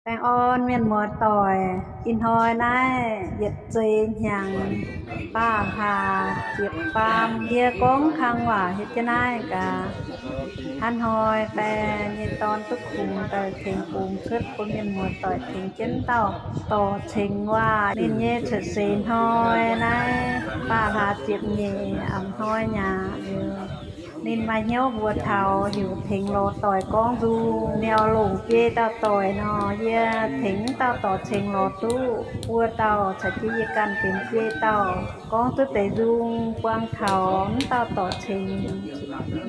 Baengh orn mienh muoz-doic, ih hnoi naaiv yietc zei hnyangx, baav hlaax ziepc faam, yie gorngv kang waac hietv jienv naaiv gaax. Hnangv hnoi baeng nyei dorn duqv kungx daaih tengx bungx cuotv bun mienh muoz-doic tengx jienv dauh dorc cengx waac. Ninh nyei cuotv seix hnoi naaiv baav hlaax ziepc nyeic a'hnoi nyaac liuz, ninh maaih hnyouv mbuox taux heuc tengx lorz doic gorngv nzung, ninh oix longc biei dauh doic nor, yie tengx wuov dauh dorc cengx lorz duqv buo dauh caux jienv yie ganh benx biei dauh gorngv duqv deix nzung buang taux wuov dauh dorc cengx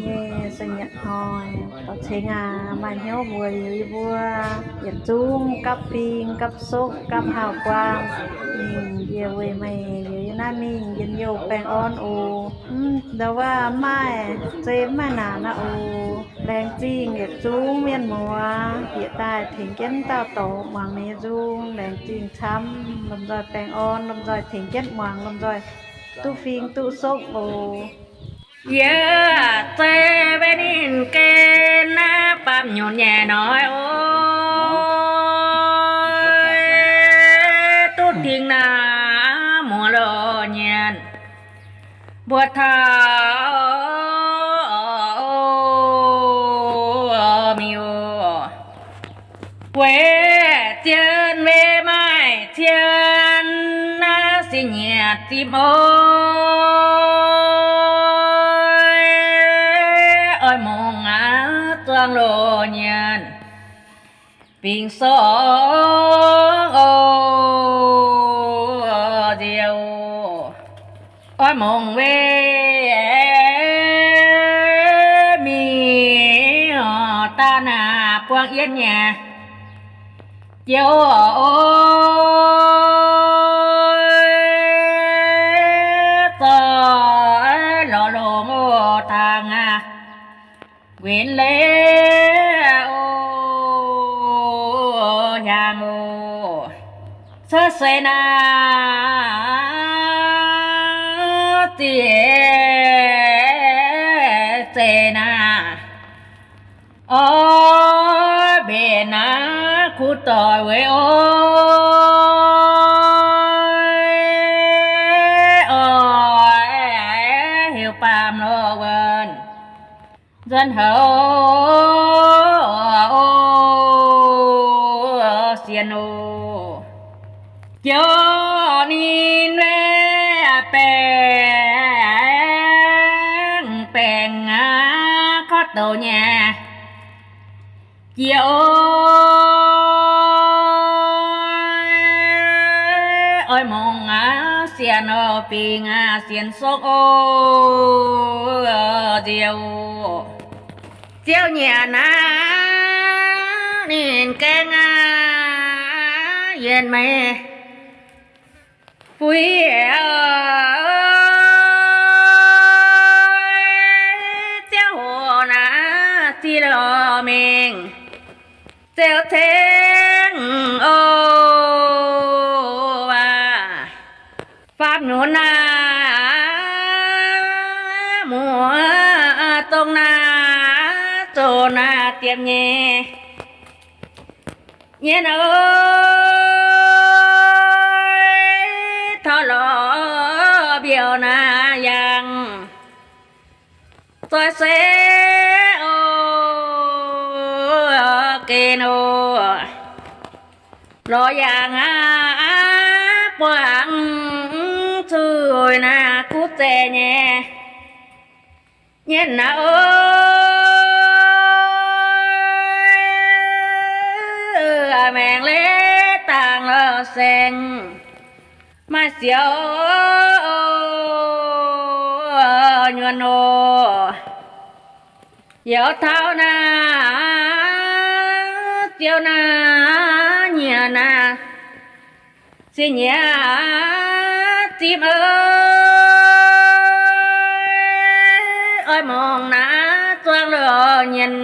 nyei sa'nyiec hnoi. Dorc cengx aac, maaih hnyouv mbuox yie mbuo yietc zungv gapv fing gapv sokv gapv hauh guaang mingh yie weic meih liuz yie naaiv mingh njien-youh baengh orn oc. Mv ndau wuov maaih zei maaih naanc aqv oc. Laengz zingh yietc zungv mienh muoz bieqc daaih tengx jienv dauh dorc muangx ninh nyei nzung. Laengz zingh camv, lomh nzoih baengh orn, lomh nzoih tengx jienv muangx, lomh nzoih duqv fing duqv sokv oc. Yie zei mbe ninh gen naaiv baamh nyunc nyei hnoi oc, duqv dingh naaiv muoz loz nyienz mbuo taux mingh oc. Weic zien mbe maaih cien naaiv singx nyiec zipv oc, oix mungh aqv zuangx loz nyienz fingx sorng oc, nziouv oix mungh weic mingh daaih naaic buang yietv nyei jiex oc, zoih lorz longx oc tangx aqv. Nquenx leiz oc, hiaangx oc, cuotv seix naaic, ziex zeiz naaic, oix mbenc naaiv kuv doic weic oc, oix heuc baamh lorh wuonh nzuonx houx sienx oc. Jiex ninh mbuo baengh baengc aqv, kotv douc nyei jiex oc, oix mungh aqv sienx oc, fingx aqv sienx sokv oc, nziouv oc. Ziouv nyanc aqv, ninh gaeng aqv, yienh meih fuix ziouv hoc naaic zih lorz mingh ziouv ceng oc. Aac, faam nyunc naaic, muoz dongh naaic, zoh naaic diemx nyei nyei naaic, taux lorz mbiauz naaic yangh zoih se oc, gen oc, lorz yangh aqv, buangh zuiz naaic kuv zeiz nyei nyei naaic oc. Maengx leiz dangh lorz saeng maaih siou nyuonh oc. Youz taux naaic, ziouv naaic, nyiec naaic, singx nyiec zipv oc, oix mungh naaic zuangx loz nyienz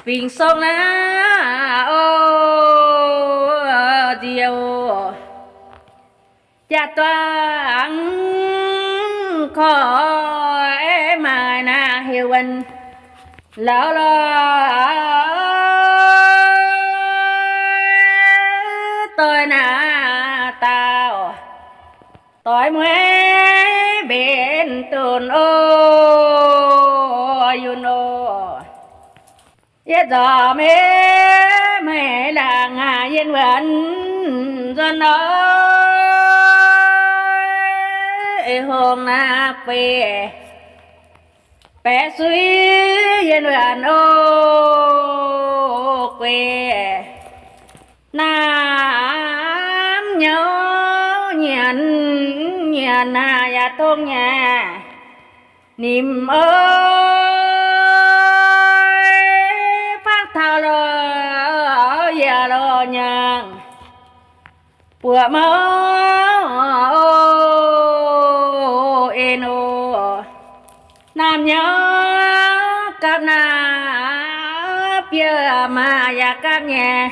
fingx song naaic oc, nziouv jaa-duqv korv maaih naaic heuc wuonh lauz lorh doix naaiv dauh, doix mueiz mbenc dunc o, yunh o. Yie nzormc meih, meih laangz aac, yienh wuonc nzuonx oix, hungh naaiv beiv, baeqc suiv yienh wuonc o, guei naamh nyouv nyanc, nyanc naaic yaac tongv nyei. Nimc oix, bangv taux lorz yaac lorz nyangc, buoqc mouv en o. Naamh nyouv gapv naaiv, biouv maac yaac gapv nyei.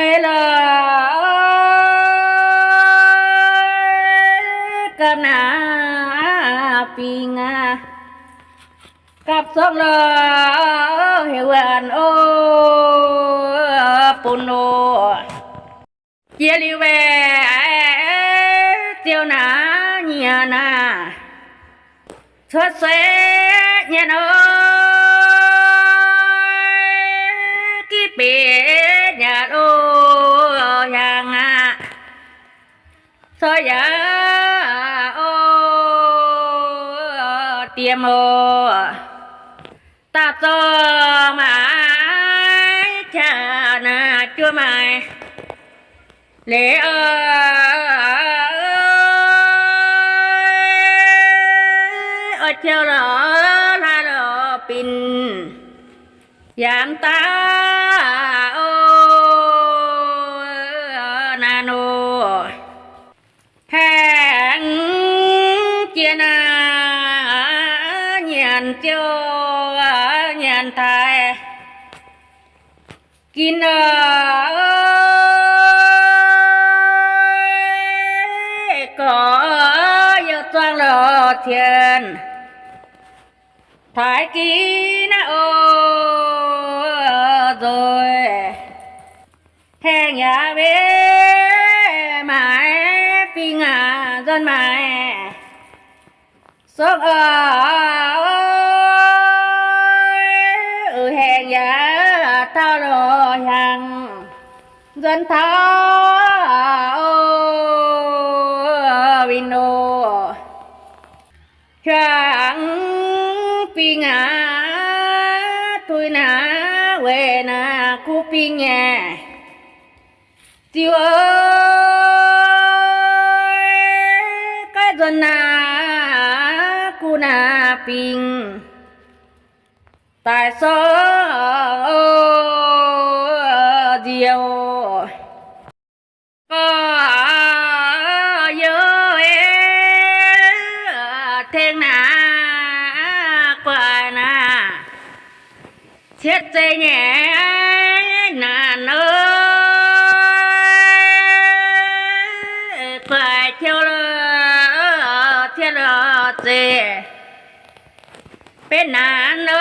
Ei lorz gapv naaiv bingx aqv, gapv zorngv lorz heuc wuonc o, bun o. Jiex liuz waaic ziouc naaiv nyanc naaic, cuotv seix nyanc o, giv benx nyanc o, hiaangx aqv, corc yaac o, diex o. Dauh zorng maaiz qaqv naaic juov maaiz leiz o, oix ziouc lorz hlaax lorz binc yangh daaih o, naaiv nor. Haengx jiex naaic nyanc ziouc nyanc taaix ginv o, gorx youh zuangx lorz cien taaix ginv naaiv o, nzoih haengh yaac maiv maaiz fingx aac, nzuonx maaiz sokv o, haengh yaac taux lorz hiaangx, nzuonx taux o, winh o. Hiaangx fingx aac, tuix naaic weic naaic kuv fingx nyei. Ziux oix, gaax nzuonx naaic kuv naaic fingx daaih sorng o, nziouv gorx youh, tengx naaic guaix naaic cietv zeiv nyei naanc o, guaix jouh lorz cietv lorz zeiv benx naanc o,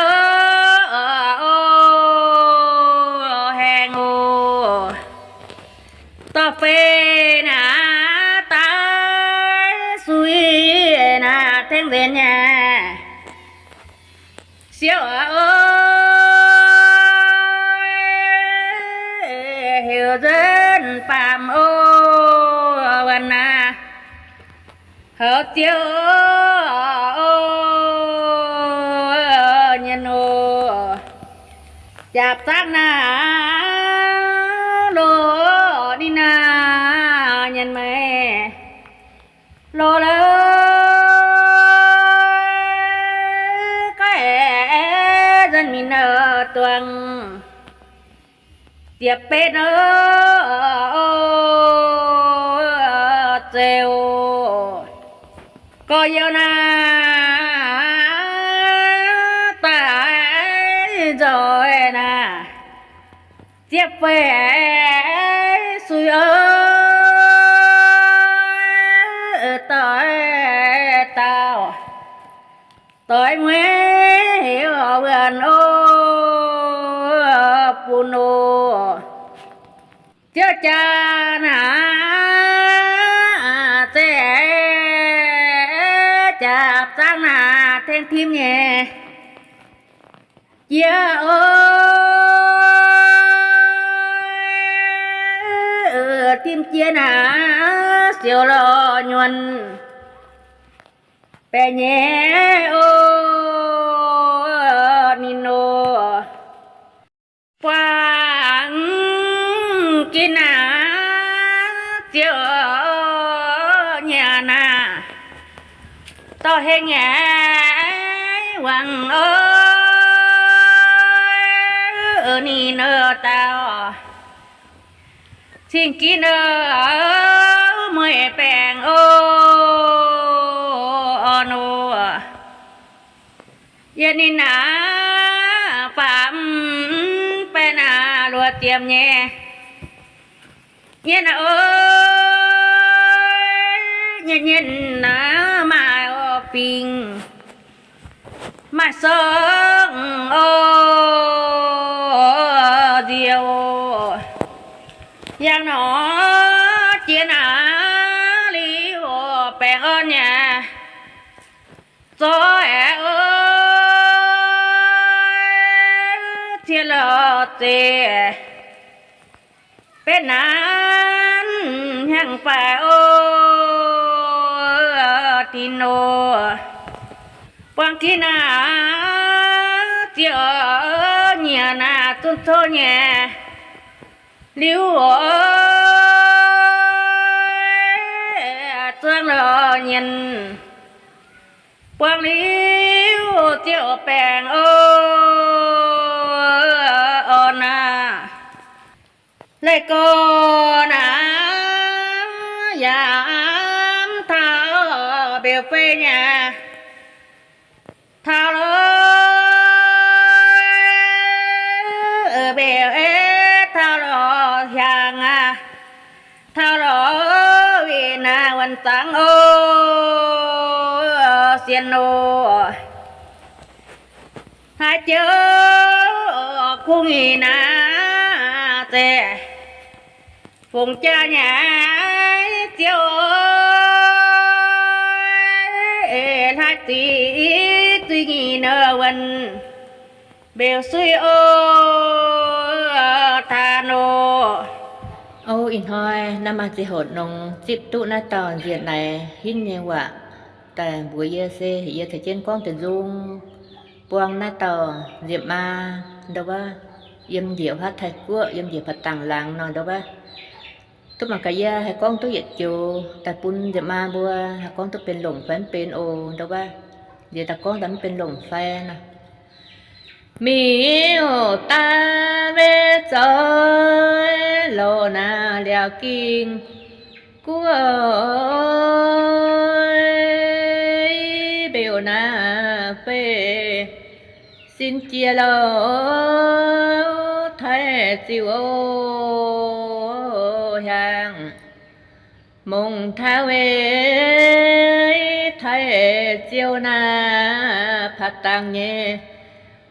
o, haengh o. Dorh fei naaic daaih suiv naaic tengx nzenc nyei siouv o, heuc nzuonx baamh o, wuonh naaic houv ziouv o, nyienh o, jaapc zaangv naaic loz ninh naaic nyienh meix loz lorz gaax nzuonx minc o, duangc ziepc betv o, zeiz o. Gorx-youz naaic daaih nzoih naaic ziepv feix suiv o, doix dauh doix mueiz heuc wuonc o, bun o. Ziouv jaa naaic, zeiz jaa zaangv naaic tengx tim nyei jiex oc. Tim jiex naaic siouc lorz nyuonh baeqc nyei oc, ninh oc. Buangh jiex naaic ziouc nyanc naaic, dorh heng nyei wangc oc, ninh oc dauh cing-jiex naaic mueiz baengc oc, orn oc. Yie ninh naaic faam baeqc naaic luoqc ziepc nyei nyei naaic oc, nyei nyei naaic maaih oc fingx, maaih sorng oc, nziex oc. Yangh nor jiex naaic liuz oc, baengh orn nyei zorqv aeqv oc, ciev lorz zeqc betv naanc hnyangx-faix oc, dinh oc. Buangh jiex naaic ziouc nyanc naaic zunv coqv nyei liuz oc, zuangx lorz nyienz buangh liuz ziouc baengh oc, orn aac. Leih gorx naaic yaac taux mbeux fei nyei, taux lorz mbeux, taux lorz hiaangx aac, taux lorz winh naaic wuonh zaangv oc, sienx oc. Haaix joux kungx nyic naaic zeiz fungx jaa nyei ziouv, hlaaix ziqc zuiz nyic wuonh mbeux suiv oc, taan oc. O, ih hnoi naaiv maaih ziangh hoc nongx zipv duqv naaiv dauh nzienx naaic hinv nyei waac daaih mbuox yie se yie ceix jienv gorngv deix nzung buang naaiv dauh nziepc maa ndau wuov, yiem njiec huaav Taiv Guoqv, yiem njiec Patang Laangz nor ndau wuov. Duqv mangc gaax yie haih gorngv duqv yietc joux daaih bun nziepc maa mbuo haih gorngv duqv benx longc fai mv benx oc ndau wuov. Nziex daaih gorngv daaih mv benx longc fai nor. Miuc-daaih maiv zoih loz naaic liaauc ging guoqv, mbeux naaic fei sin jiex loz Taiv Ziuh oc, hiaangx mongc taux weic Taiv Ziuh naaic patang nyei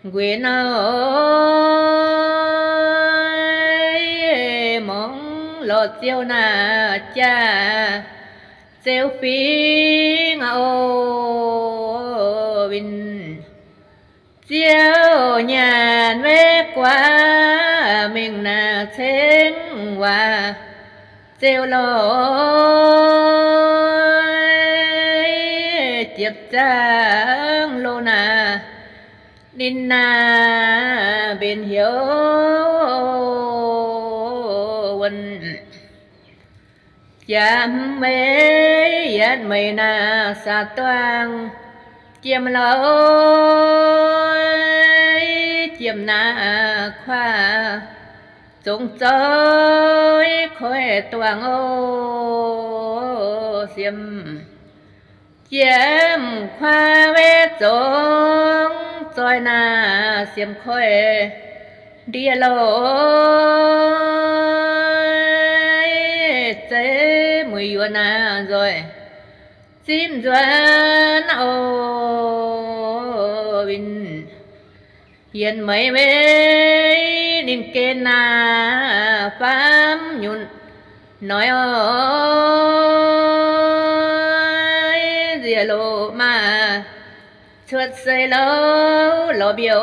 nquin nor, mongc lorz Ziouv naaic jaa zeux fingx oc, winh Ziouv nyanc maiv guaax mingh naaic ceng waac zeux lorz, ziepc zaangv loz naaic ninh naaic mbenc heuc wuonh. Jaax hmz meix yietv meix naaic saauc duangh jiem lorz, jiem naaic kuaav zongx zoih koiv duangh oc, siemv jiem kuaav weiv zongx zoih naaic siemv koiv ndie lorz, zeiv muic yuoz naaic nzoih zipv nzuonx oc, winh yietv meix weiv ninh gen naaiv faam nyunc noic oc. Nziex loz maah, cuotv seix louv lorz mbiouh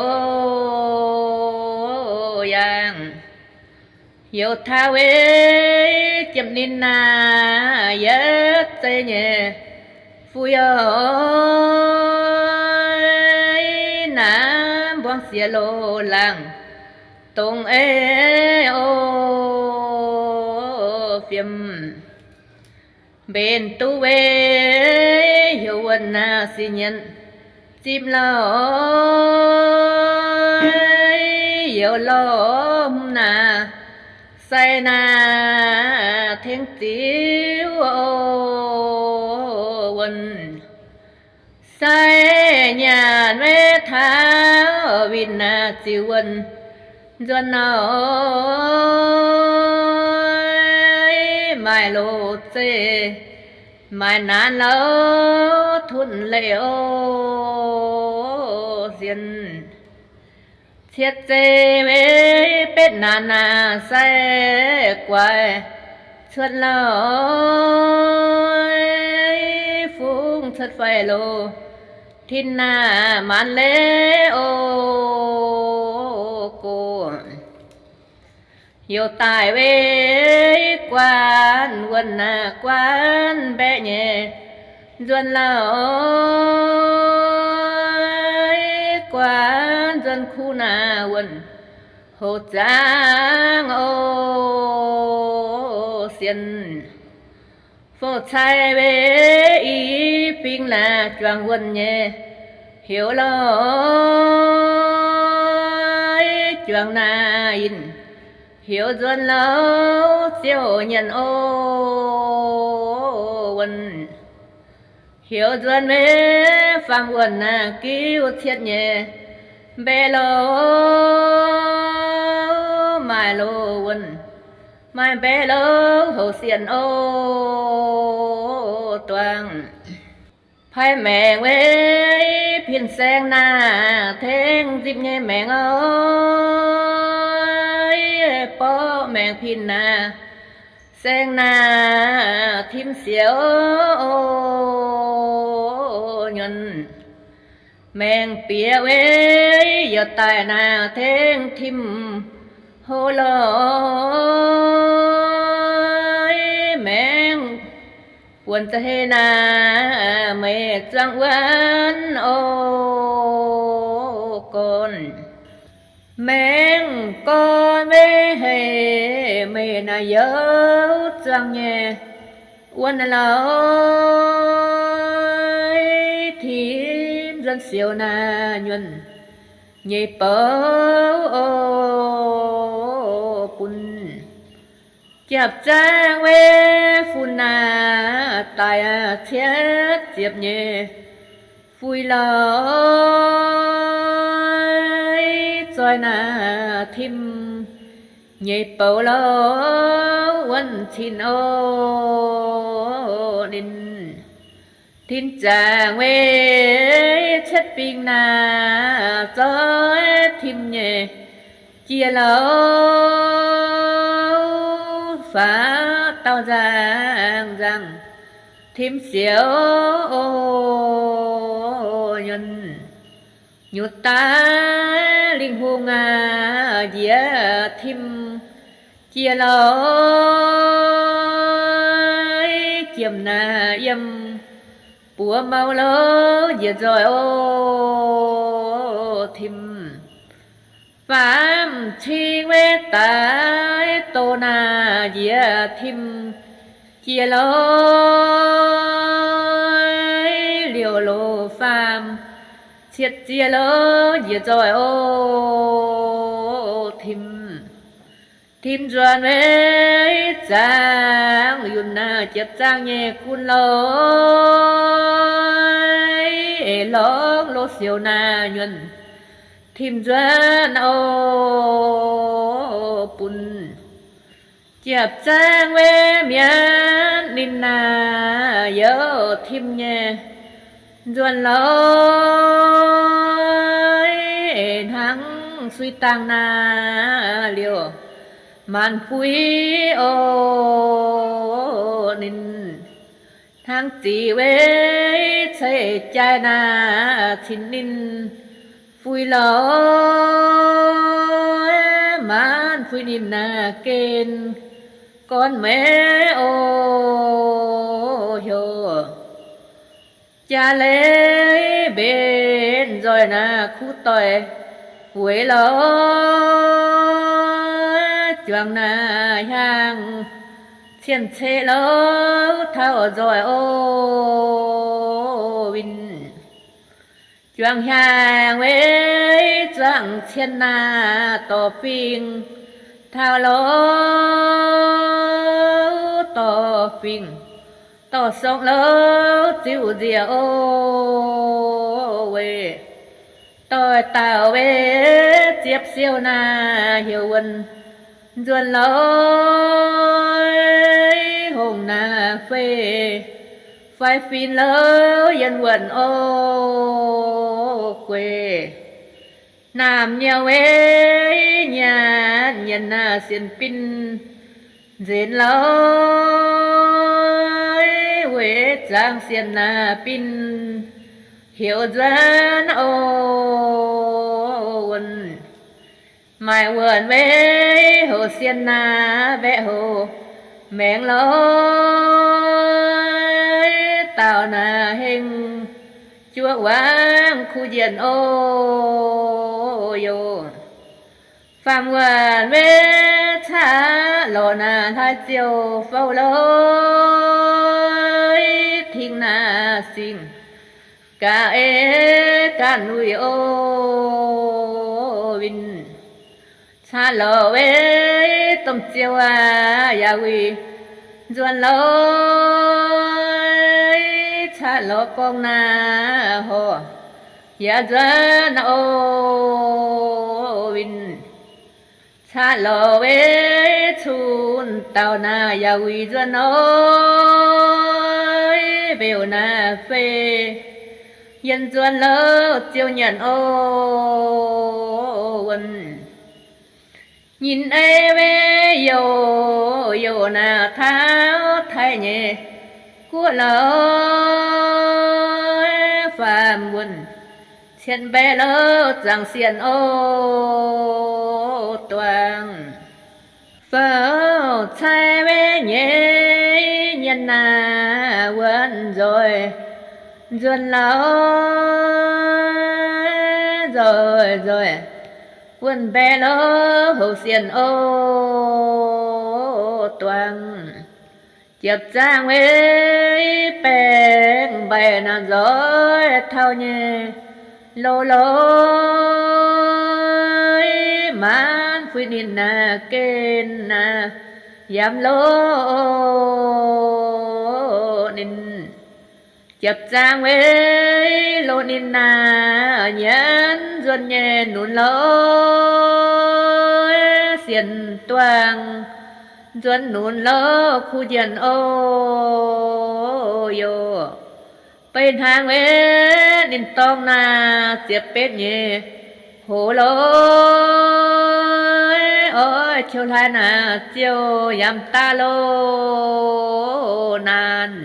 yangh. Youz taux weic jiem ninh naaiv yietv zeiz nyei fuiv oc. Naaiv mbuangz siex loz laangz dongh ei oc fiem. Mbenc duqv weic heuc wuonh naaiv sic nyienx zipv lauh. Youz lorh hmz naaiv sai naaiv tengx ziux oc wuonh. Sai nyanc weic taux winh naaiv ziux wuonh nzuonx oc. Maaih loz zeiv maaih naanc lauh tunv leiz oc sienx. Cietv zeiv weic betv naanc naaiv sai guaix cuotv lauh. Fungx cuotv faix loz tin naaiv maanc leiz oc gox. Youz daaih weic guanh wuonh naaiv guanh mbaeqc nyei nzuonx lauh. Guanh nzuonx kuv naaiv wuonh hoz zaangv oc sienx. Fouv cai weic i fingx naaiv juangc wuonh nyei heuc lauh. Juangc naaiv yinh heuc nzuonx lauh ziouc nyanc oc wuonh. Heuc nzuonx weic faam wuonh naaiv giuv cietv nyei mbaeqc louh. Maaih loz wuonh maaih mbaeqc louh houc sienx oc duangc. Paaiv maengc weic pin saeng naaiv tengx nzipc nyei maengc oc. Borqv maengc pin naaiv saeng naaiv tim siouc oc nyuonh. Maengc bieqc weic youz daaih naaiv tengx tim hlo lorh. Maengc buonc za'heh naaiv meih zuangx wuonv oc gorn. Maengc gorn weic heh meih naaiv youz zuangx nyei wuonv lauh. Tim nzuonx siouc naaiv nyuonh nyei bouc oc bun. Japv zaangv weic fun naaiv daaih cietv ziepc nyei fui lauh. Zoih naaiv tim nyei bouc lauh wuonv cin oc ninh. Tin zaangc weic cietv fingx naaiv zoih tim nyei jiex lauh. Faaux dauh nzangc nzangc tim siouc oc nyuonh. Nyutc daaih lingh hungh aac njiec tim jiex lauh. Jiem naaiv yiem buoz mouh louh njiec nzoih oc tim. Faam cing weic daaih doh naaiv njiec tim jiex lauh. Liouh loz faam cietv jiex louh njiec nzoih oc tim. Tim nzuonx weic zaangv yunh naaiv jiepv zaangv nyei gunv loh. Eix lorngx loz siouc naaiv nyuonh tim nzuonx oc bun. Jiepv zaangv weic mienv ninh naaiv youh tim nyei nzuonx loh. Eix hnangv sui dangh naaiv liouh maanc fui oc. Ninh hnangv zic wei ceix jaaix naaic cin ninh fui lorz maanc fui ninh naaic gen gorn meix oc. Heuc jaax leiz mbenc nzoih naaic kuv doic weic lorz juangc naaic hiaangx cien-ceqv louv taux nzoih oc. Winh juangc hiaangx wei zuangx cien naaic dorh fingx taux louv, dorh fingx dorh sorng louv ziuc nziex oc. Weic doix dauh wei ziepc siou naaic heuc wuonh nzuonx lorz hongh naaic fei fai fin louv yien wuonh oc. Gueic naamh nyouh wei nyanc nyanc naaic sienx bin nzenx lorz weic zaangc sienx naaic bin heuc nzuonx oc. Wuonh maaic wuonh wei hoc sienx naaic mbaeqc hoc maengx lorz dauh naaic hengh juov wangv kuv njienc oc. Yoc faam wuonh wei caqv lorz naaic hlaaix ziouc fouv lorz ting naaic singx ga'eix ganh wuic oc. Winh caqv lorz wei domh ziouv aac, yaac wuic nzuonx lorz caqv lorz gorngv naaic horc yaac nzuonx oc. Winh caqv lorz wei cun dauh naaic yaac wuic nzuonx oc. Mbeux naaic fei yien nzuonx louv ziouc nyanc oc. Wuonh nyinh ei wei youc youc naaic taux taaih nyei guoqv lorz faam wuonh cietv mbaeqc louv zaangc sienx oc. Duangc fouv cai wei nyei nyanc naaic wuonh nzoih nzuonx lorz nzoih nzoih wuonh mbaeqc louv houx sienx oc. Duangc jiepc zaangv wei baengc mbaih naaic nzoih taux nyei lo lorz maanc fui ninh naaic gen naaic yaac loz ninh jiepc zaangv wei loz ninh naaic nyienz nzuonx nyei nunc lorz sienx duangh nzuonx nunc lorz kuv njienc oc. Yoc beiv hnangv wei ninh dorngh naaic ziepc betv nyei hoz lorz oix qiu hlaax naaic ziouc yaac daaih loz naanc.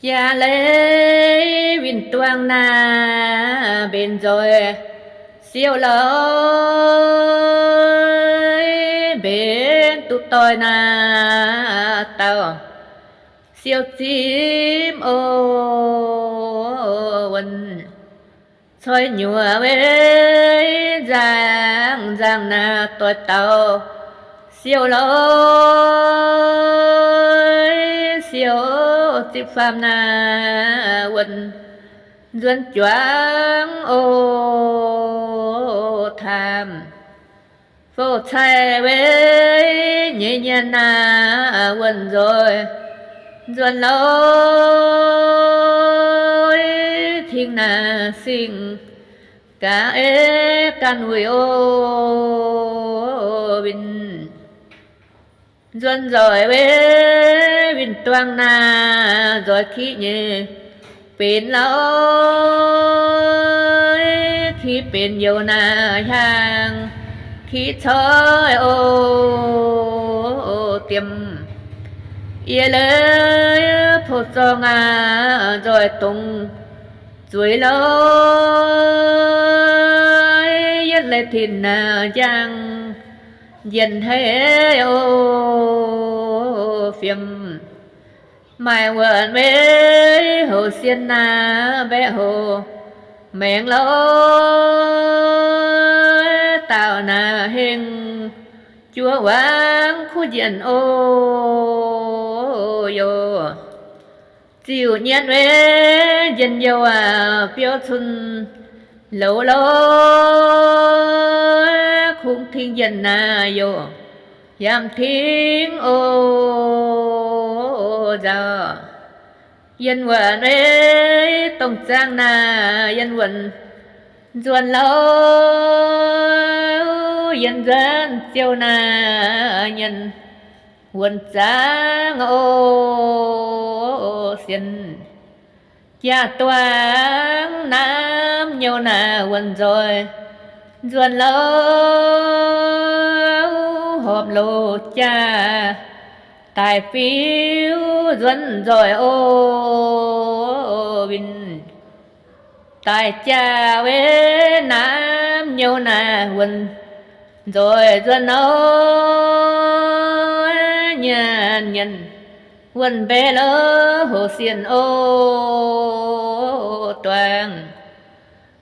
Jaax leiz winh duangh naaic mbenc nzoih siou lorz mbenc duqv doix naaic dauh siou zipv oc. Wuonh coi nyuoqc wei nzangc nzangc naaic doix dauh siou lorz siou zipv faam naaic wuonh nzuonx juangv oc. Taamh fouv cai wei nyei nyanc naaic wuonh nzoih nzuonx lorz ting naaic singx ga'eix ganh wuic oc. Winh nzuonx nzoih wei winh duangh naaic nzoih kiqv nyei benx lorz Ti benx youh naaic hiaang, ki coiv o, diemv. Yie leiz pou zorng aac, nzoih dongh zueiz lorz, yietv leiz tin naaic njang, njien hei o, fiem. Maaih wuonh meiv houx sien naaic, mbaeqc houx maengx lorz, daauh naaic hengh juov wangv kuv njien o, youh. Ziux nyien meiv njien youh aac, biouv cun louz lorz, kungx tingx njien naaic youh, yaac tingx o, nzauh. Yien wuonh meiv dongh zaangv naaic, yien wuonh nzuonx lorz, yien nzuonx ziouh naaic, yien wuonh zaangv o, sienx jaax-duangv naamv nyouh naaic, wuonh nzoih nzuonx lorz, horpc loz jaax daic fiuv nzuonx nzoih o, winh daic jaax weic naamv nyouh naaic, wuonh nzoih nzuonx o, nyanc nyanc wuonh mbaeqc lorz houx sienh o, duangv.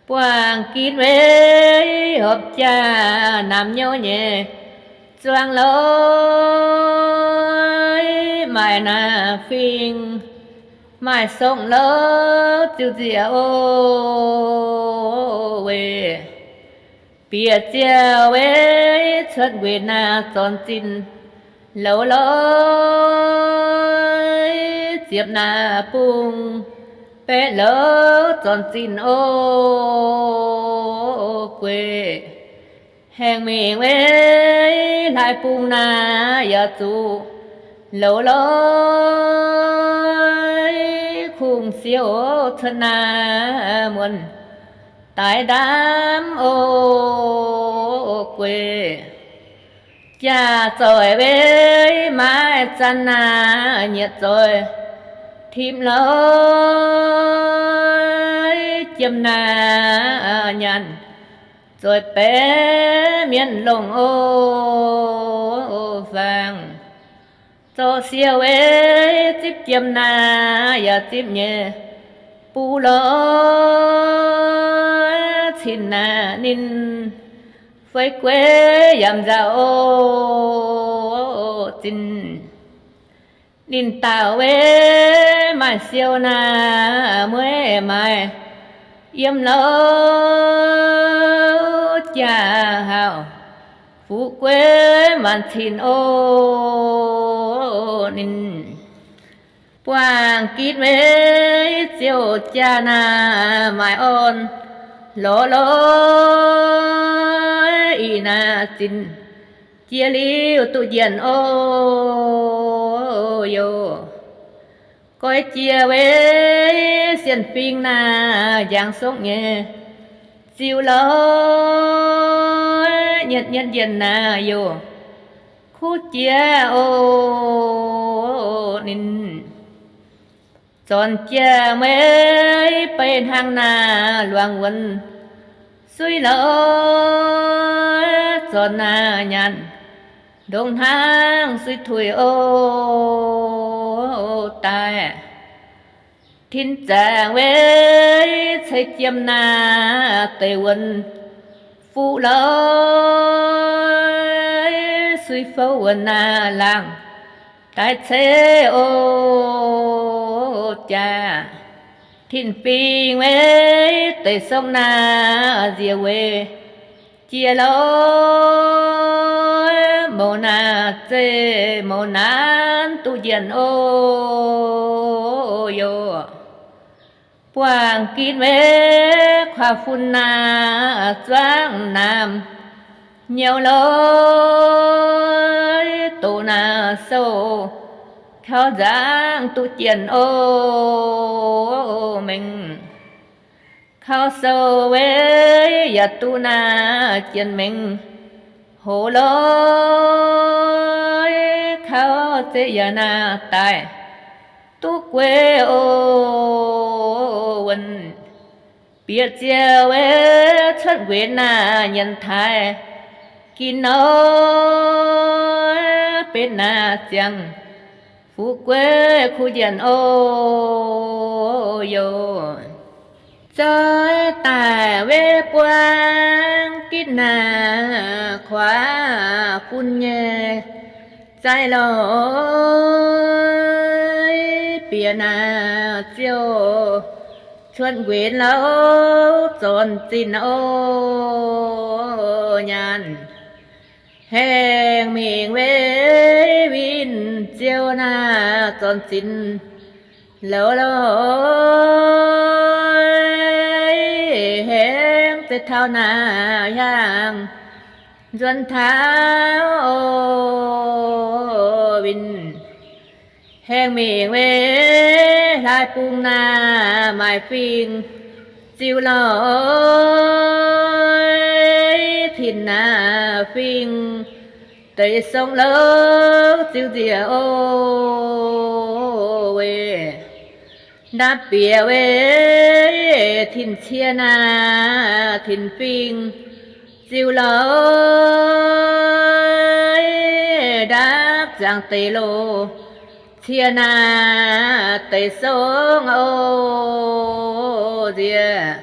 Buangh ginv weic horpc jaax naamv nyouh nyei zuangx lorz, maaih naaic fingx, maaih songv lorz ziux nzieqc o, weic bieqc ziouc weic cuotv nquenc naaic zornc zinh louz lorz, ziepc naaic bung baeqv louz zornc zinh o, gueic haengh mingh weic hlaaix bung naaic yaac zuqc louz lorz, kungx siou cuotv naaic muonh daaih ndaamv o, gueic jaax zoih weic maaih zanc naaic nyietc zoih tim lorz, jiem naaic nyanc zoih baeqv mienh longc o, fangx zorqv siou weic zipv jiem naaic yaac zipv nyei buv lorz, cin naaic ninh fei gueiv yaac nzauh o, zinh ninh daauh weic maaih siou naaic mueiz maaih yiem lorz, jaax hauh fuqv gueiv maanc cin o, ninh buangh gitv weic ziouc jaax naaic maaih orn lorz lorz, ih naaic zinh jiex liuz duqv njienc o, youh goiv jiex weic sienh fingx naaic njang sokv nyei ziux lorz, nyietv nyietv njienc naaic youh kuv jiex o, ninh zornc jiex meiv bei hnangv naaic luangx wuonx suiv lorz, zornc naaic nyanc ndongc hnangv suiv tuix o, daaih tin zaangc weic ceix jiem naaic deix wuonx fuqv lorz, suiv fouv wuonx naaic laangh daaih ceix o, jaax tin fingx weic deix sokv naaic nziex weic jiex lorz, mouz naaic zeih mouz naanc duqv njienc o, youh buangh gitv weic kuav fun naaic zuangv naamh nyouh lorz, doqc naaic sou kaux nzangv duqv jienh o, mengh Kaux sou weic yaac duqv naaiv jien mengh hoz lorz, kaux zeiv yaac naaiv daaih duqv gueiv o. Wuonh bieqc ziouc weic cuotv nquenx naaiv nyienx taaih gin nor, benx naaiv ziangh fuqv gueiv kuv njienv o. Youc zoih daaih weic buangv gitv naaiv kuaav fun nyei zaaih lorz, bieqc naaiv ziouc cuotv nquenx louv zornc zinh o. Nyaanh haengh mingh weic winh ziouc naaiv zornc zinh louv lorz, haengh zeiv taux naaiv hiaangx nzuonx taux o. Winh haengh mingh weic hlaax bung naaiv maaih fingx ziux lorz, tin naaiv fingx deix song louv ziux nziex o. Weic ndapv bieqc weic tin cie naaiv tin fingx ziux lorz, ndapv ziangx deix loz cie naaiv deix song o. Nziex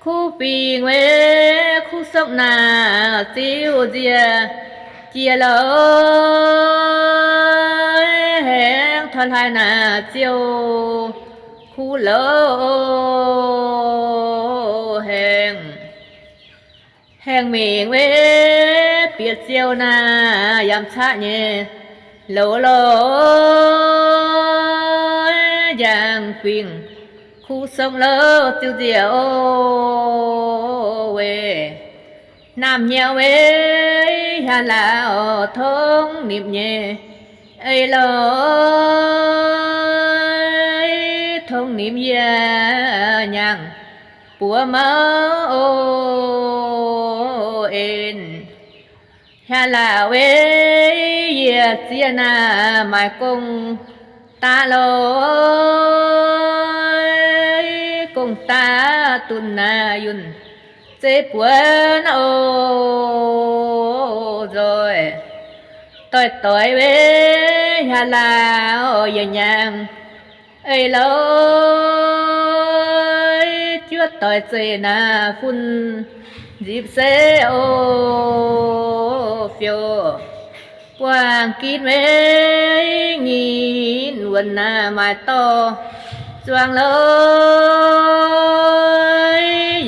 kuv fingx weic kuv song naaiv ziux nziex jiex lorz, haengh taux hlaax naaiv ziouc kuv louv haengh. Haengh mingh weic bieqc ziouc naaiv yaac caqv nyei loz lorz, njang fingx kuv song louv ziux nziex o. Weic naamh nyauv weic hiaang laauc tongv nimc nyei eix lorz, tongv nimc yie nyangh buoz mouv o. En hiaang laauc weic yie ziex naaiv maaih gong daav lorz, gong daav dunh naaiv yunh zeiv buonc o. Nzoih doix-doix weic hiaang laauc yie nyangh eix lorz, juov doix zeih naaiv fun nzipc se o. Fiou buangh ginv weic nyinh wuonc naaiv maaih dorh zuangx lorz,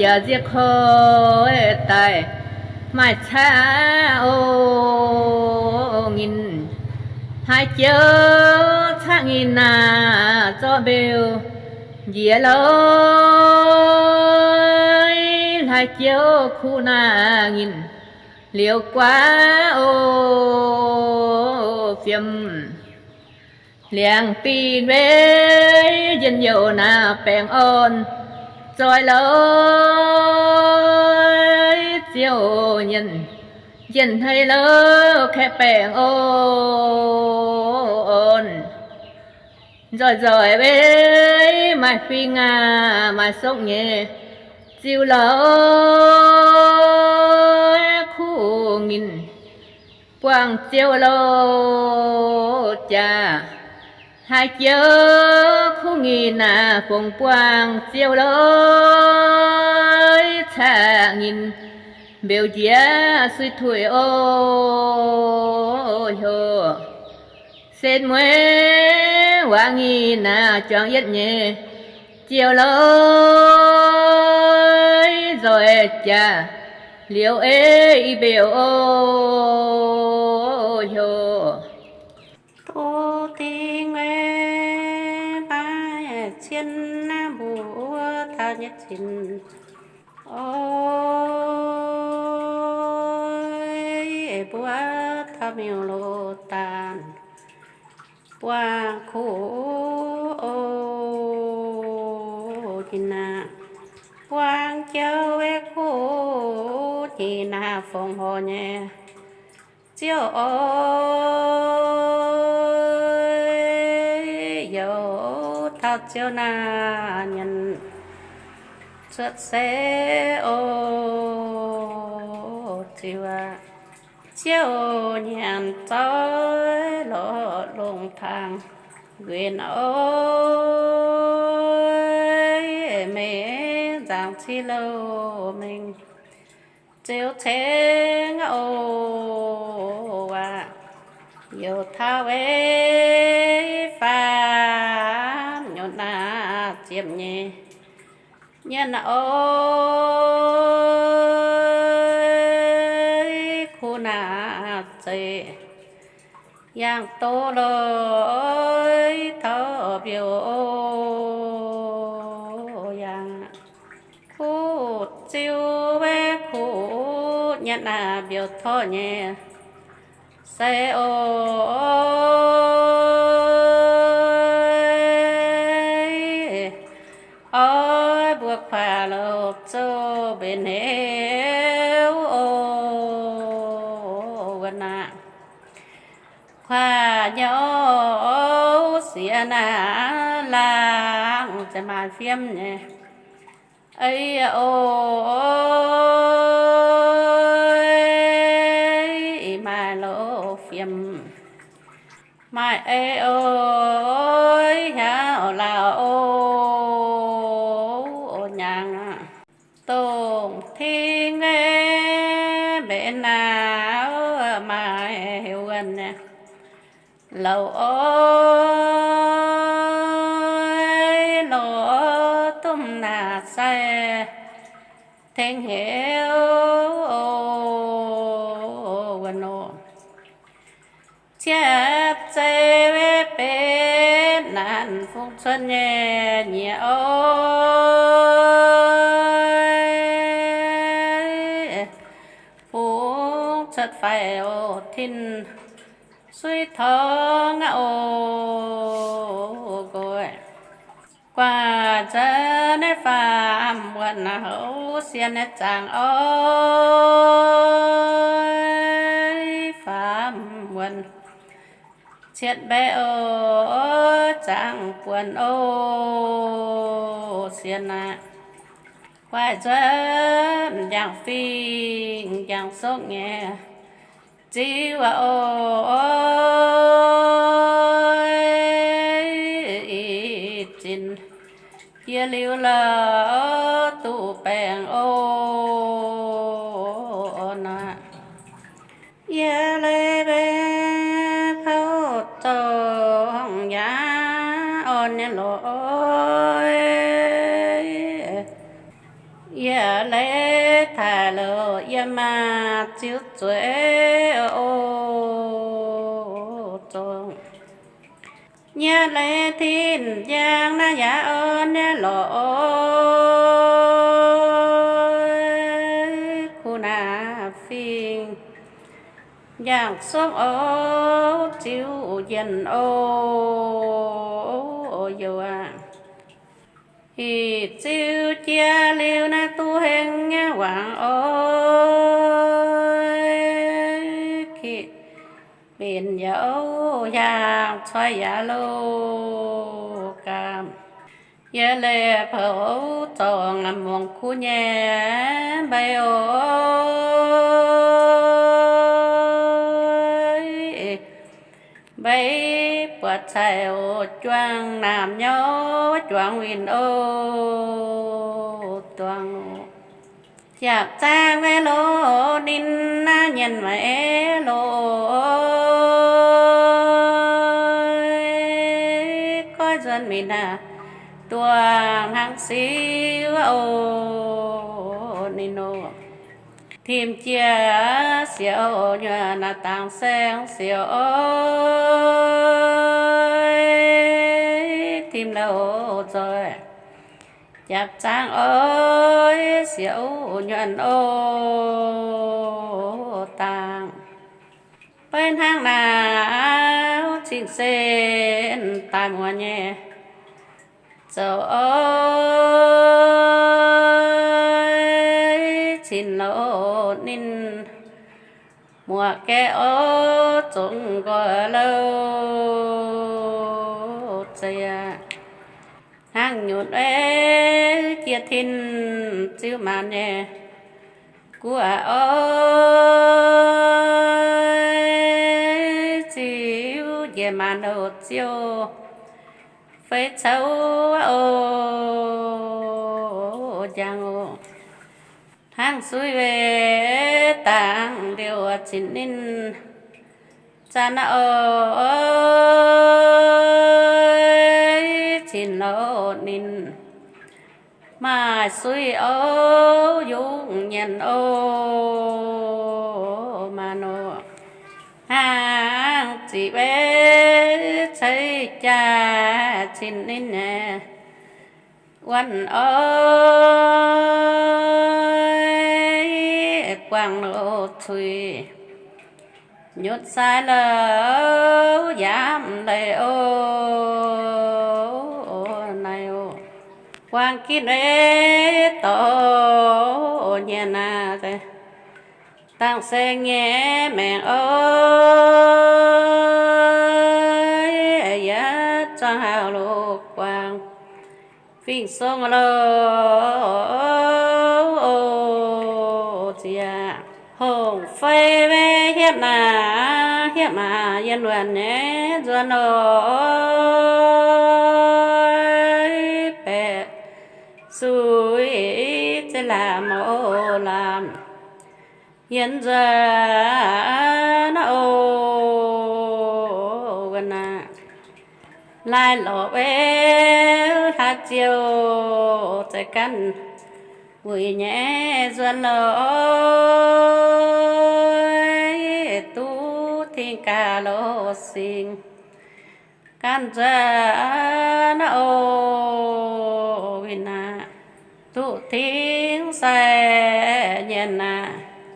yaac nziec koi daaih maaih caqv o. Nginh hlaax jouv caqv nginh naaiv zorqv mbeux njiec lorz, hlaax jouv kuv naaiv nginh liuz guaav o. Fiem liangx-dinh weic njien-youh naaiv baengh orn zoih lorz, ziouc nyienz njien-hneiv lorz kaeqv baengh orn. Nzoih nzoih weic maaih fingx aac maaih sokv nyei ziux lorz, kuv nginh buangh ziouc lorz jaax. Hlaax jouv kuv nginh naaiv fongc buangh ziouc lorz, caqv nginh mbeux njiec suiv tuix o. Hlo sen mueiz waac nginh naaiv juangc yietv nyei ziouc lorz, nzoih jaax liuz ei i mbeux o. Hlo duqv dingh weic baaix cien naaiv mbuo taux nyietv cin oix, mbuo taux miuc-loz daanh buangh kuv o. Jin aqv, Buangv jauv wuov kuv nyic naaic fongc horc nyei ziouv oc. Youz taux ziouv naaic nyanc cuotv seix oc. Ziouv aac, ziouv nyanc zoih lorz longc tangx nquenc oc. Meih nzaangc cih louh mengh ziouc ceng oc. Aac, youz taux wuov faam nyutc naaic ziepc nyeic nyienh oc. Kuv naaic zeic yangh doz loz taux mbiouh oc. Yangh kuv ziouv wuov kuv nyienh naaic mbiouh torqv nyei seix oc. Oix mbuo kuaaic louh zouv mbenc heuc oc. Wuov naaic kuaaic nyei oc. Siex naaic laangz ziouc maaih fiem nyei. Ei oc, maaih louh fiem, maaih ei oc, hiaauv lauh oc. Nyaangx aqv, dongh ting mbenc naaic maaih heuc wuonh nyei. Louh oc, louh dumh naaic sai tengx heuc oc. Wuonh oc, ciepv zeiv benx naanc fungx cuotv nyei nyiec oc. Fungx cuotv faix oc, tin suiv torngv aqv oc. Nqoi guaax nzuonx naaiv faam wuonh naaic houv sien naaiv zaangc oc. Faam wuonh cietv mbaeqv oc, zaangc buonc oc. Sien naaic guaax nzuonx m'jangc fingx m'jangc sokv nyei ziux aqv oc. Ih zinc jiex liuz lorh duqv baengc oc. Naaic yie leiz mbenc pouv zorngh yaac orn nyei lorqc. Yie leiz taaih louh yiem maah ziux zueiz oc. Zorngh nyei leiz tin njang naaiv yaac orn nyei lorqc. Kuv naaic fingx m'jangc sokv oc, ziux njien oc. Youh aac, ih ziux jiex liuz naaiv duqv hengx nyei wangc oc. Kiqv benx yaac yangh coi yaac loh gaamh. Yie leiz pouv zorngh muangx kuv nyei mbeix oc. Mbeix buatc caic oc, juang naamh nyouv juangc winh oc. Duangc oc, jaax zaangv maiv loz ninh naaiv nyienh maiv loz. Goiv nzuonx mingh naaic duangc hnangv siou oc. Ninh oc, tim jiex siou nyuonh naaic dangx saeng siou oc. Tim louh nzoih jaax zaangv oc, siou nyuonh oc. Dangh beiv hnangv naaic cing-sen daaih muonz nyei zoux oc. ninh muoc gaeqv oc, zongx nqoi louh zeiz aqv. Hnangv nyutc ei jiex tin ziu maanc nyei gu'nguaaz oc, ziu njiec maanc oc, ziouc feix caux oc, njang oc. Hnangv suiv weic dangh liouh cin ninh, zanc oc, cin loz ninh maaih suiv oc, yungz nyanc oc, maanc oc. Hnangv ziqc weic ceix jaax cin ninh nyei wuonh oc, buangh loz-cuix nyutc sai louh yaac mv leiz oc, naaiv oc. Buangh gitv ei dorc nyanc aqv, dangh saeng nyei maengc oc, yietv zuangx hauv loz-buangh fingx song loh ziex. Hongh fei weic hiepv naaic, hiepv maac yien wuonh nyei nzuonx oc, baeqc suiv zeiv laamh oc, laamh yien nzuonx oc, wuonh aac. Laaih lorqc weic hlaax ziouc za'ganh wuic nyei nzuonx loh, duqv tingx gaax loh singx ganh nzuonx oc, winh aac. Duqv tingx sai nyanc aac,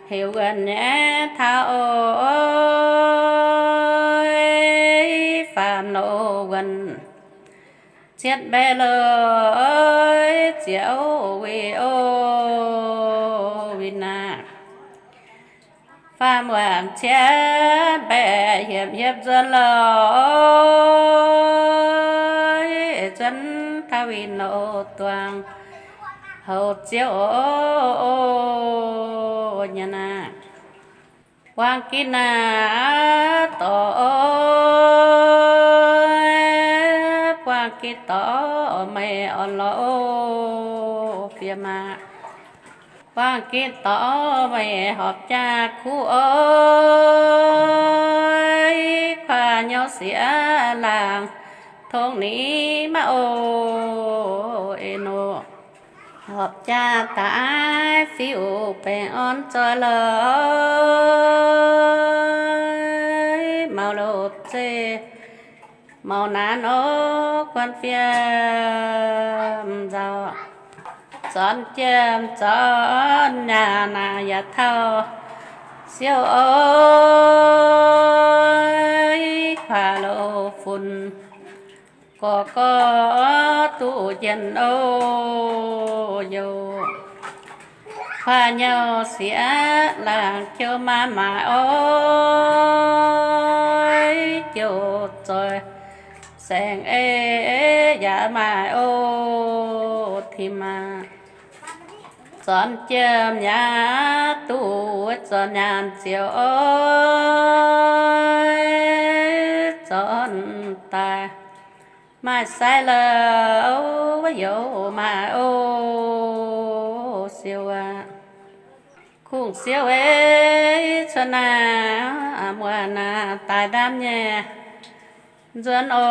heuc wuonh nyei taux oc, faam loh wuonh cietv mbaeqc loh ziouc winh oc, winh aac. Faam wuonh cietv mbaeqc hiepv hiepv nzuonx loh, nzuonx taux winh loh duangh houc ziouc oc, nyanc aac. Buangh gitv naaic dorc oc, buangh gitv dorc meih orn lorz oc, fiev maah. Buangh gitv dorc meih horpc jaax kuv oc, kuaax nyouv sieqv laangh tongx ni maiv oc, en oc. Horpc jaax daaih fiuv baengh orn zoih loh, maux loz zeiv maux naanc oc, guan fiem nzauh. Zornc jiem zornc nyaanh naaic yaac taux siouv oc, kuaax loz funx gorx gorx duqv njien oc, youc kuaax nyouv sieqv laangh jouh maaiz maaic oc, jouh zoih saeng ei yaac maaic oc, tim maah. Zornc jiem yaac duqv wuov zornc nyaanh ziouc oc, zornc daaih maaih sai louh youc maaic oc, siouv aac. Kungx siouv ei cuotv naaic muonc naaic daaih ndaamv nyei nzuonx oc,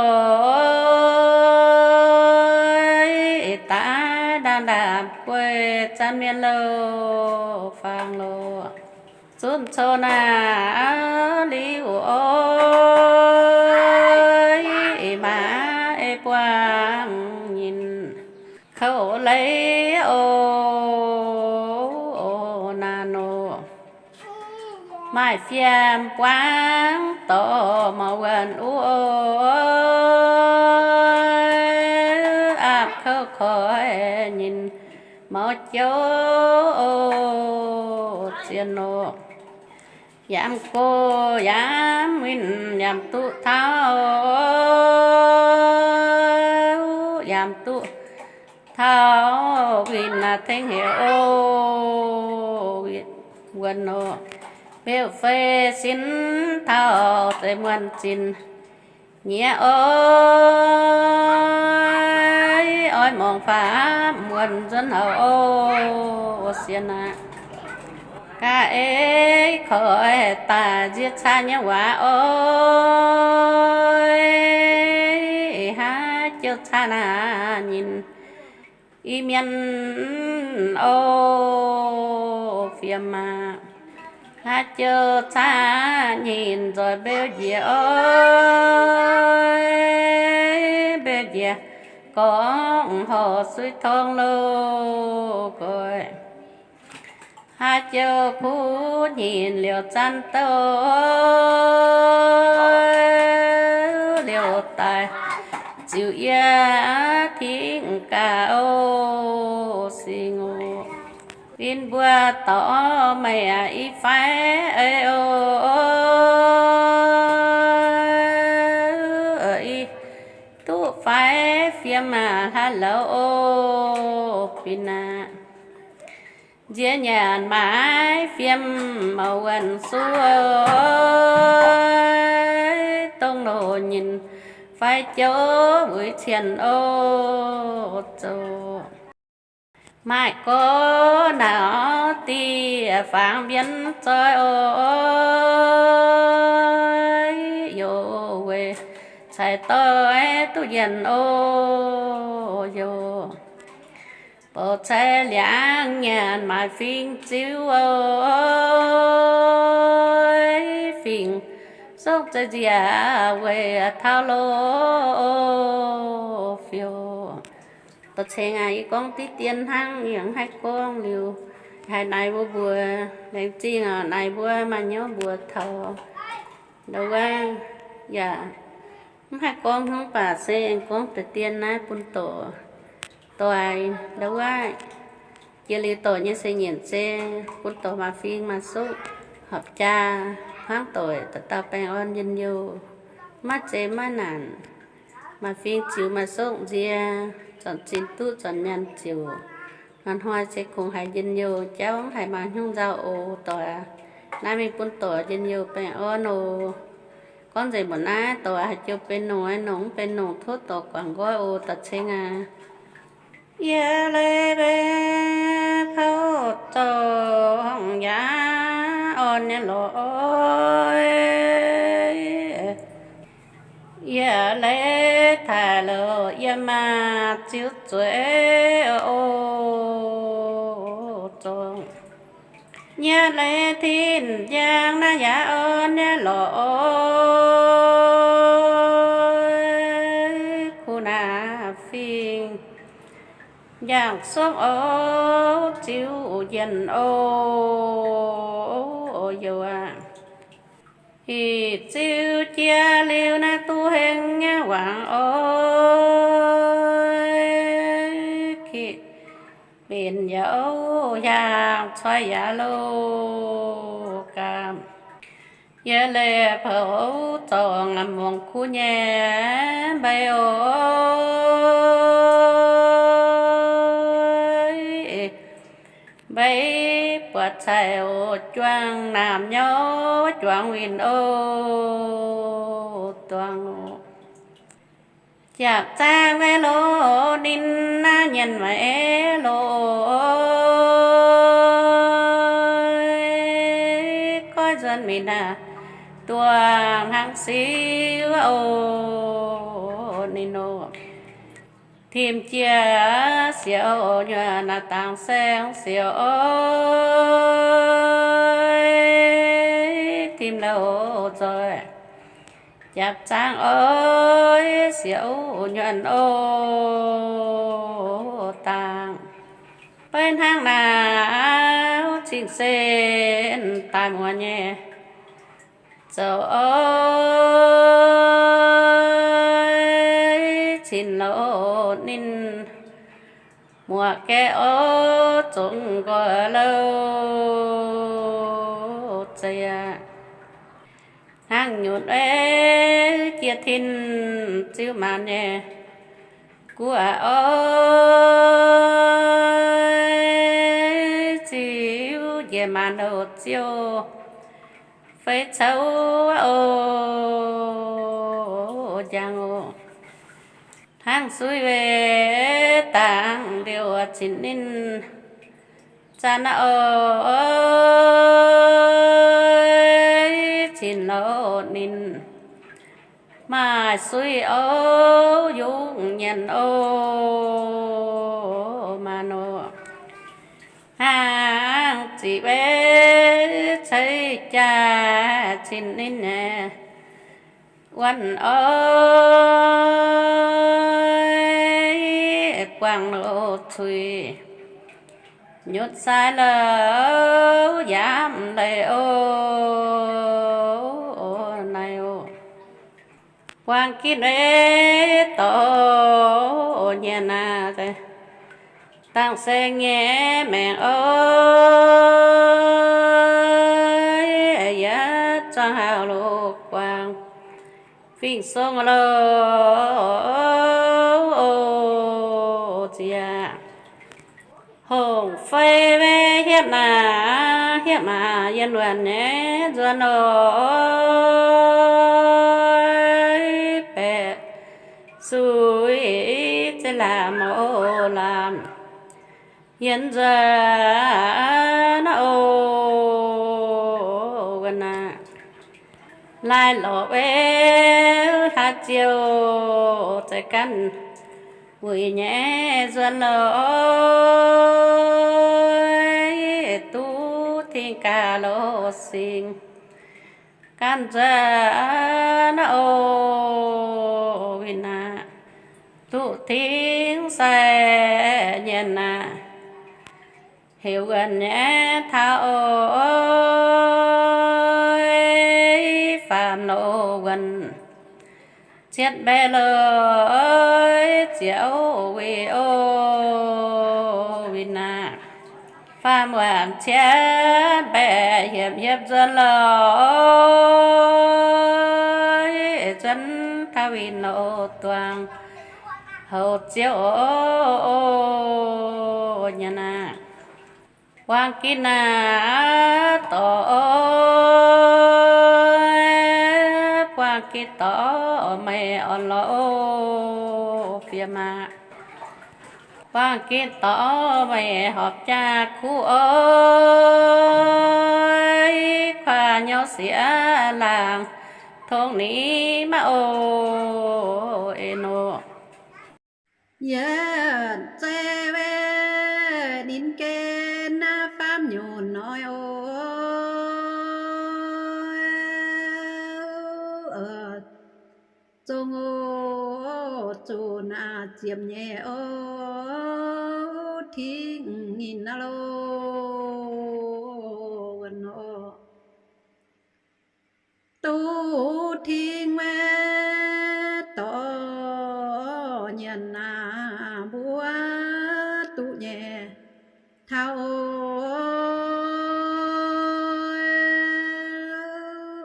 daaih ndaamv-ndaamv guei zanc mienh louh faang loh. Zunv coux naaic liuz oc, maaih ei buangh nyinh kouv leiz oc, naaic nor. Maaih fiem buangv dorc maux wuonh uv oc, aapv kouv koi nyinh maux jouv oc. sienh nor. Yaac mv go, yaac mv winh, yaac mv duqv taux, yaac mv duqv taux winh aac tengx heuc o, winh wuonh nor. Beuv fei sin taux deix muonh zinh nyiex oix, oix mongc faam muonh nzuonx hauc o, sienh aac. Ga'eix koix daaih nziex caa nyei waac oix, haaix jouh caa naaic nyinh i mienh o, fiem aac. Haaix jouh caa nyinh nzoih mbeu njiec oix, mbeu njiec gorngv horc suiv torngv loh goiv. Haaix jouh kuv nyinh liouh zanc douh, liouh daaih ziux yie tingv gaax o, singx o. Win mbuo dorh meih aac i fai ei o, i duqv fai fiem aac hlaax louz o, fim aac. Nziex nyanc maaiz fiem mouc wuonh suv, dongh loz nyinh fai jouv wuic cien o, zoux maaih gorx naaic dieh fangx mbienv zoi o, youz weic cai doix duqv yienh o, youz bouc cai liangx nyanc maaiz fingx ziux o, fingx sokv zeiv nziaauc weic taux loz o, fiouv. Dorh ceng aac, yie gorngv diqv dien hnangv, yie mv haih gorngv liuz, haih naaic mbuo mbuox laengz zingh oc. Naaic mbuo maaih hnyouv mbuox taux ndau wuov, yaac mv haih gorngv hnyouv baac se aengx gorngv deix dien naaiv bun dorc doic ndau wuov. Jiex liuz dorc nyei se nyienc se bun dorc maaih fing maaih sokv, horpc jaa hnangv doic dauh dauh baengh orn njien-youh, maiv zeiz maiv naanc. Maaih fing ziux maaih sokv nziex, zornc zinh duqv zornc nyaanh ziouc, hnoi-hnoi se kungx haiz njien-youh jauv, haiz maaih hnyouv nzauh oc dorc. Naaiv mingh bun dorc njien-youh baengh orn oc. Gorngv nzengc mbuoqc naaiv dorc haaix joux benx longc, nongc mv benx longc tov dorc guangc nqoi oc dorc ceng aac. Yie leiz mbe pouv zorngh yaac orn nyei lorqc. Yie leiz taaih louc yie maah ziux zueiz oc zorngh. Yie leiz tin njang naaiv yaac orn nyei lorqc. Kuv naaiv fingx njang sokv oc ziux yienh oc youz aac. Ih ziux jiex liuz naaiv duqv hengx nyei wangc oc. Kih benx yaac oc, hiaangx coi yaac loh gaamh. Yie leiz pouv zorngh muangx kuv nyei mbei oc. Mbei buatc cai oc, juang naamh nyouv juangc winh oc, duangc oc. Jangx zaangv maiv loz ninh naaiv nyienx maiv loz, goiv nzuonx mingh naaic duangc hnangv siuv oc ninh oc. Tim jiex siouc nyuonh naaic dangx saeng siouc oc, tim louh nzoih japv zaangv oc, siouc nyuonh oc dangx. Beiv hnangv naaic cing-sen daaih muoz nyei zoux oc, cin-louh ninh muoz-gaeqv oc, zongx nqoi louh Hnangv nyutc ei jiex tin ziu maanc nyei gu'nguaaz oc, ziu njiec maanc oc, ziu feix caux oc, njang oc. Hnangv suiv wei dangh liouh cin ninh, zanc naaiv oc, cin louh ninh maaih suiv oc, yungz nyanc oc, maanc oc. Hnangv ziqc wei ceix jaax cin ninh nyei wuonh oc, buangh loz-cuix nyutc sai louh yaac mv leiz oc, naaiv oc. Buangh gitv ei dorc nyanc aqv, dangh saeng nyei maengc oc, yietc zuangx hauh loz-buangh fingx-song loh ziex. Hongh fei wei hiepv naaic, hiepv maac yien wuonh nyei nzuonx oc, baeqc suiv zeiv laamh oc, laamh yien nzuonx oc, wuonh naaic. Laaix lorqc wei hlaax ziouh, za'ganh wuic nyei nzuonx loh, duqv tingx gaax loz-singx ganh nzuonx oc, winh aqv. Duqv tingx sai nyanc aqv, heuc wuonh nyei taux oc, faam loz-wuonh cietv mbaeqc loz-ziex oc, winh oc, winh aqv. Faam wuonh cietv mbaeqc hiepv hiepv nzuonx loh, nzuonx taux winh loz-duangx houc ziouv oc, nyanc aqv. Buangh gitv naaiv dorc, buangh gitv dorc meih orn-lorqc oc, fiev maah. Buangh gitv dorc meih horpc jaax kuv oc, kuaaiv nyouv sieqv laangh tongx ni maiv oc, eix nor. Yietc zei wei ninh gen naaiv faam nyunc hnoi oc. Zong oc, zuqc naaiv ziepc nyeic oc, tingx ninh naaiv loh, wuonh oc. Duqv tingx wei dorc nyanc naaiv mbuo duqv nyei taux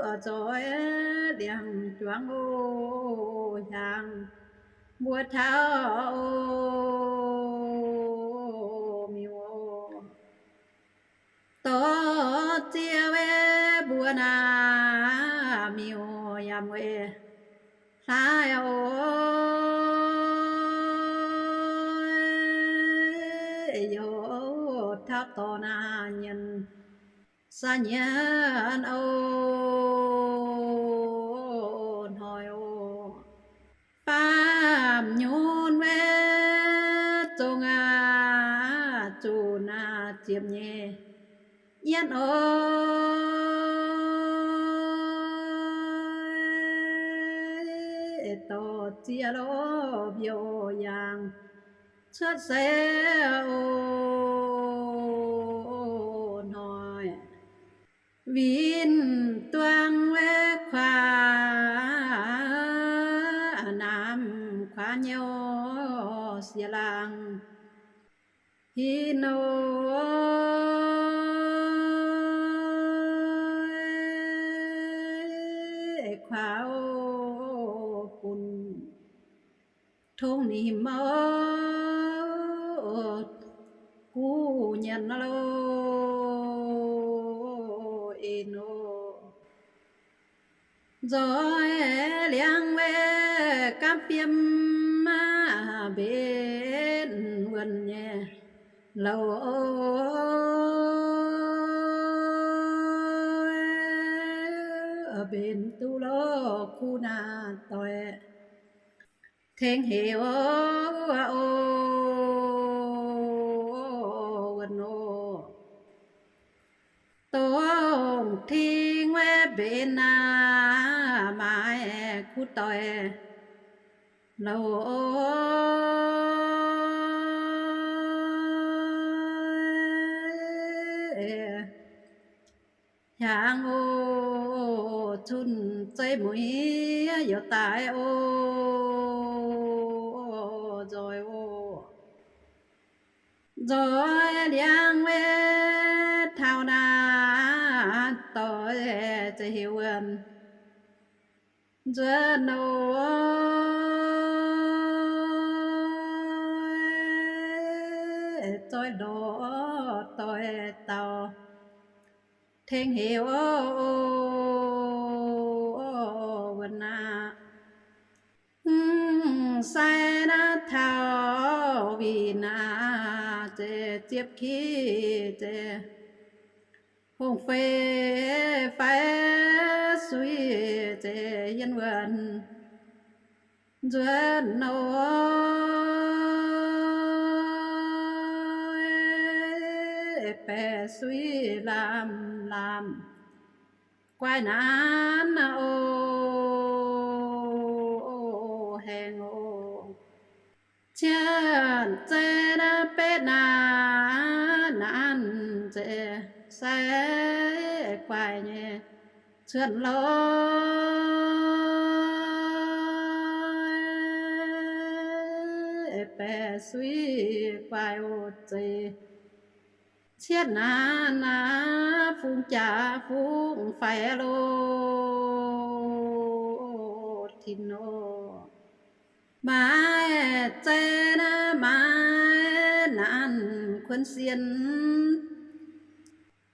oc, zoih ndiangx-juangc oc, hiaangx mbuo taux oc, miuc oc. Dorh ziex wei mbuo naaiv miuc yaac mueiz hlaaix oc, youz taux dorh naaiv nyanc, sa nyanc oc, hnoi oc. Faam nyunc wei zong aqv, zuqc naaiv ziepc nyeic yietv oc, dorh ziex loh mbiouh yaangh cuotv seix oc, hnoi. Winh duangx wei kuaav naamh kuaav nyouv sieqv laangh hin oc. tongx nimc oc, guv nyanc loh, en oc. Nzoih liangv weic gaamv fiem mbenc wuonh nyei louh, mbenc duqv loh kuv naaiv doic. Tengx heuc oc, wuonh oc, dongh ting weic mbenc naaiv maaiz kuv doic louh. Hiaangx oc, cun zeiv mueiz youc daaih oc, nzoih oc. Nzoih liangv weic taux naaiv doic, zeiz heuc wuonh nzuonx oc, zoih lorz doic dauh. Tengx heuc oc, wuonh aac, sai naaiv taux winh aac, zeiz ziepc ki zeiz hungh fei fai sui zeiz yien wuonh nzuonx oc, baeqc sui lamh lamh guaix naanv oc, haengh oc. Cietv zeiv naaiv betv naanv, naanv zeiz sai guaix nyei cuotv lorz, baeqc sui guaix oc zeiz. Cietv naanv naaiv fungx jaax fungx faix loh, tin oc. Maaih zeiv naaiv maaih naanv kuonx sien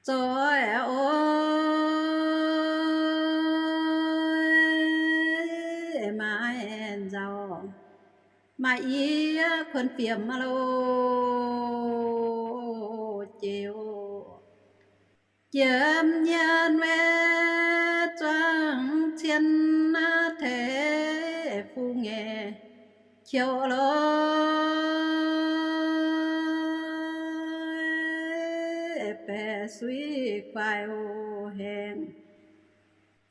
zoih oc, maaih nzauh maaih yie kuonx fiemx loh, jiex oc. Jiem nyienx weic zuangx cien naaiv teix fungx nyei qouv loh, baeqc sui guaix oc haengh,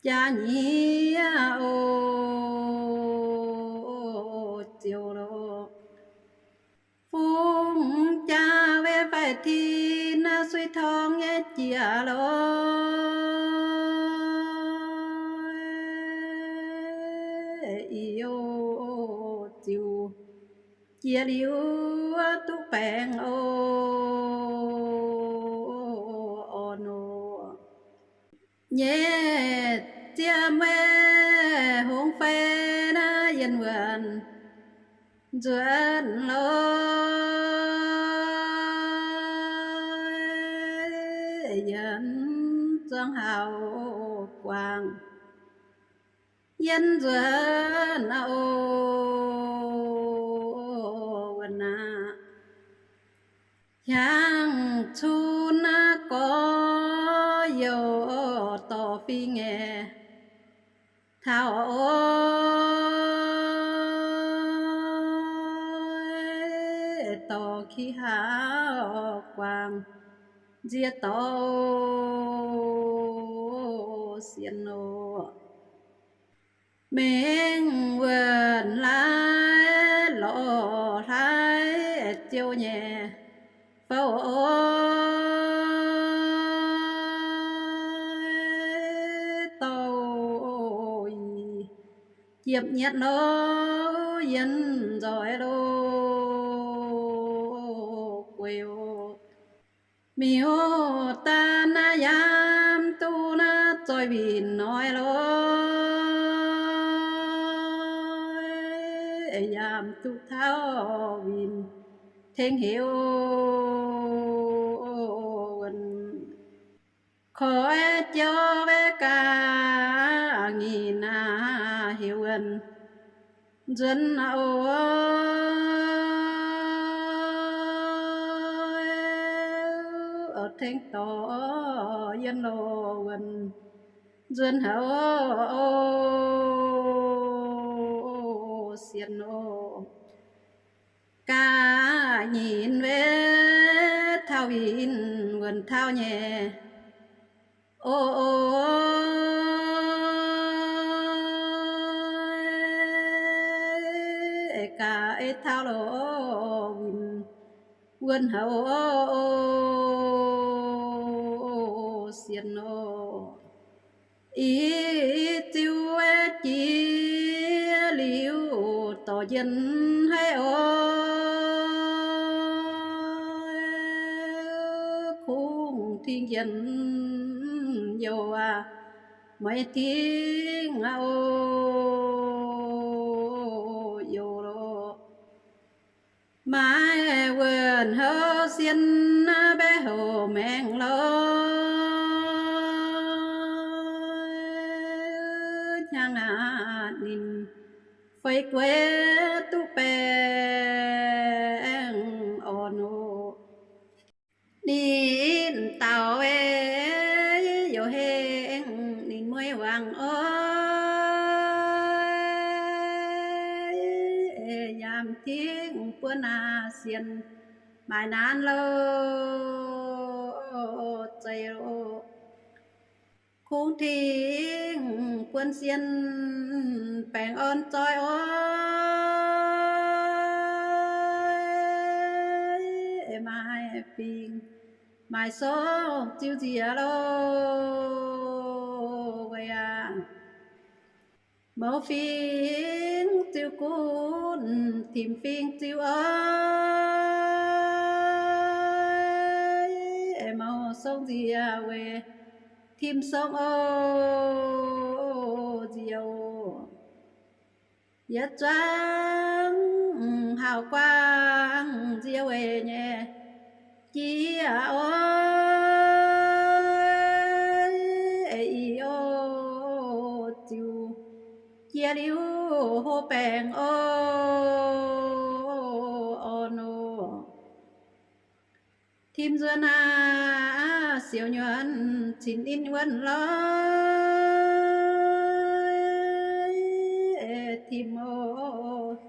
jaax nyiex oc ziouc loh. Fungx jaax weic faix tin naaiv sui torngv nyei jiex loh, i oc ziouc jiex liuz duqv baengc oc, orn oc. Nyei ziemx weic hungh fei naaiv yien wuonh nzuonx loh, yiem zuangx hauv guangc yiem nzuonx oc, wuonh aac. Hiaangx cun naaiv gorx-youz dorh fingx nyei taux oc, dorh ki hauv guangc nziex dorh sienx oc. Mengh wuonh laaix lorz hlaaix ziouv nyei fouv oc, dorh i jiepv nyietv loh, yien nzoih loh, guei oc. Miuc-daan naaiv yaac duqv naaiv zoih winh noic loh, yaac duqv taux winh tengx heuc wuonh. Koi jouv maiv gaax nyinh aac, heuc wuonh nzuonx oc. Tengx dorh yienh loh wuonh nzuonx heuc sienx oc. Gaax nyinh maiv taux winh wuonh taux nyei oc. Gaax ei taux loh winh wuonh heuc sienx oc. Ih ziux jiex liuz dorh njien haic oc. Kungx tingx njien youh aac, maiv tingx aqv oc. Youh loh, maaih wuonh houv sien mbaeqv houc maengx lorqc. Hnyangx aac ninh feix gueix duqv baengh orn oc. Ninh daux ei youh hengx ninh mueiz wangc oc. Yaac mv tingx buonv aac sienx maaih naanv loh, zeiz oc. Kungx tingx buonv sien baengh orn zoih oc. Maaih fingx maaih sorng ziux nziex loh weic aac, mouz fingx ziux gunv, tim fingx ziux oix. Mouz sorng nziex weic tim sorng oc, nziex oc. Yietc zuangx hauv guangc nziex weic nyei jiex oc. Ih oc, ziux jiex liuz hlo baengh oc, orn oc. Tim nzuonx aac, siouc nyuonh cin ninh wuonv lorqc. Tim oc,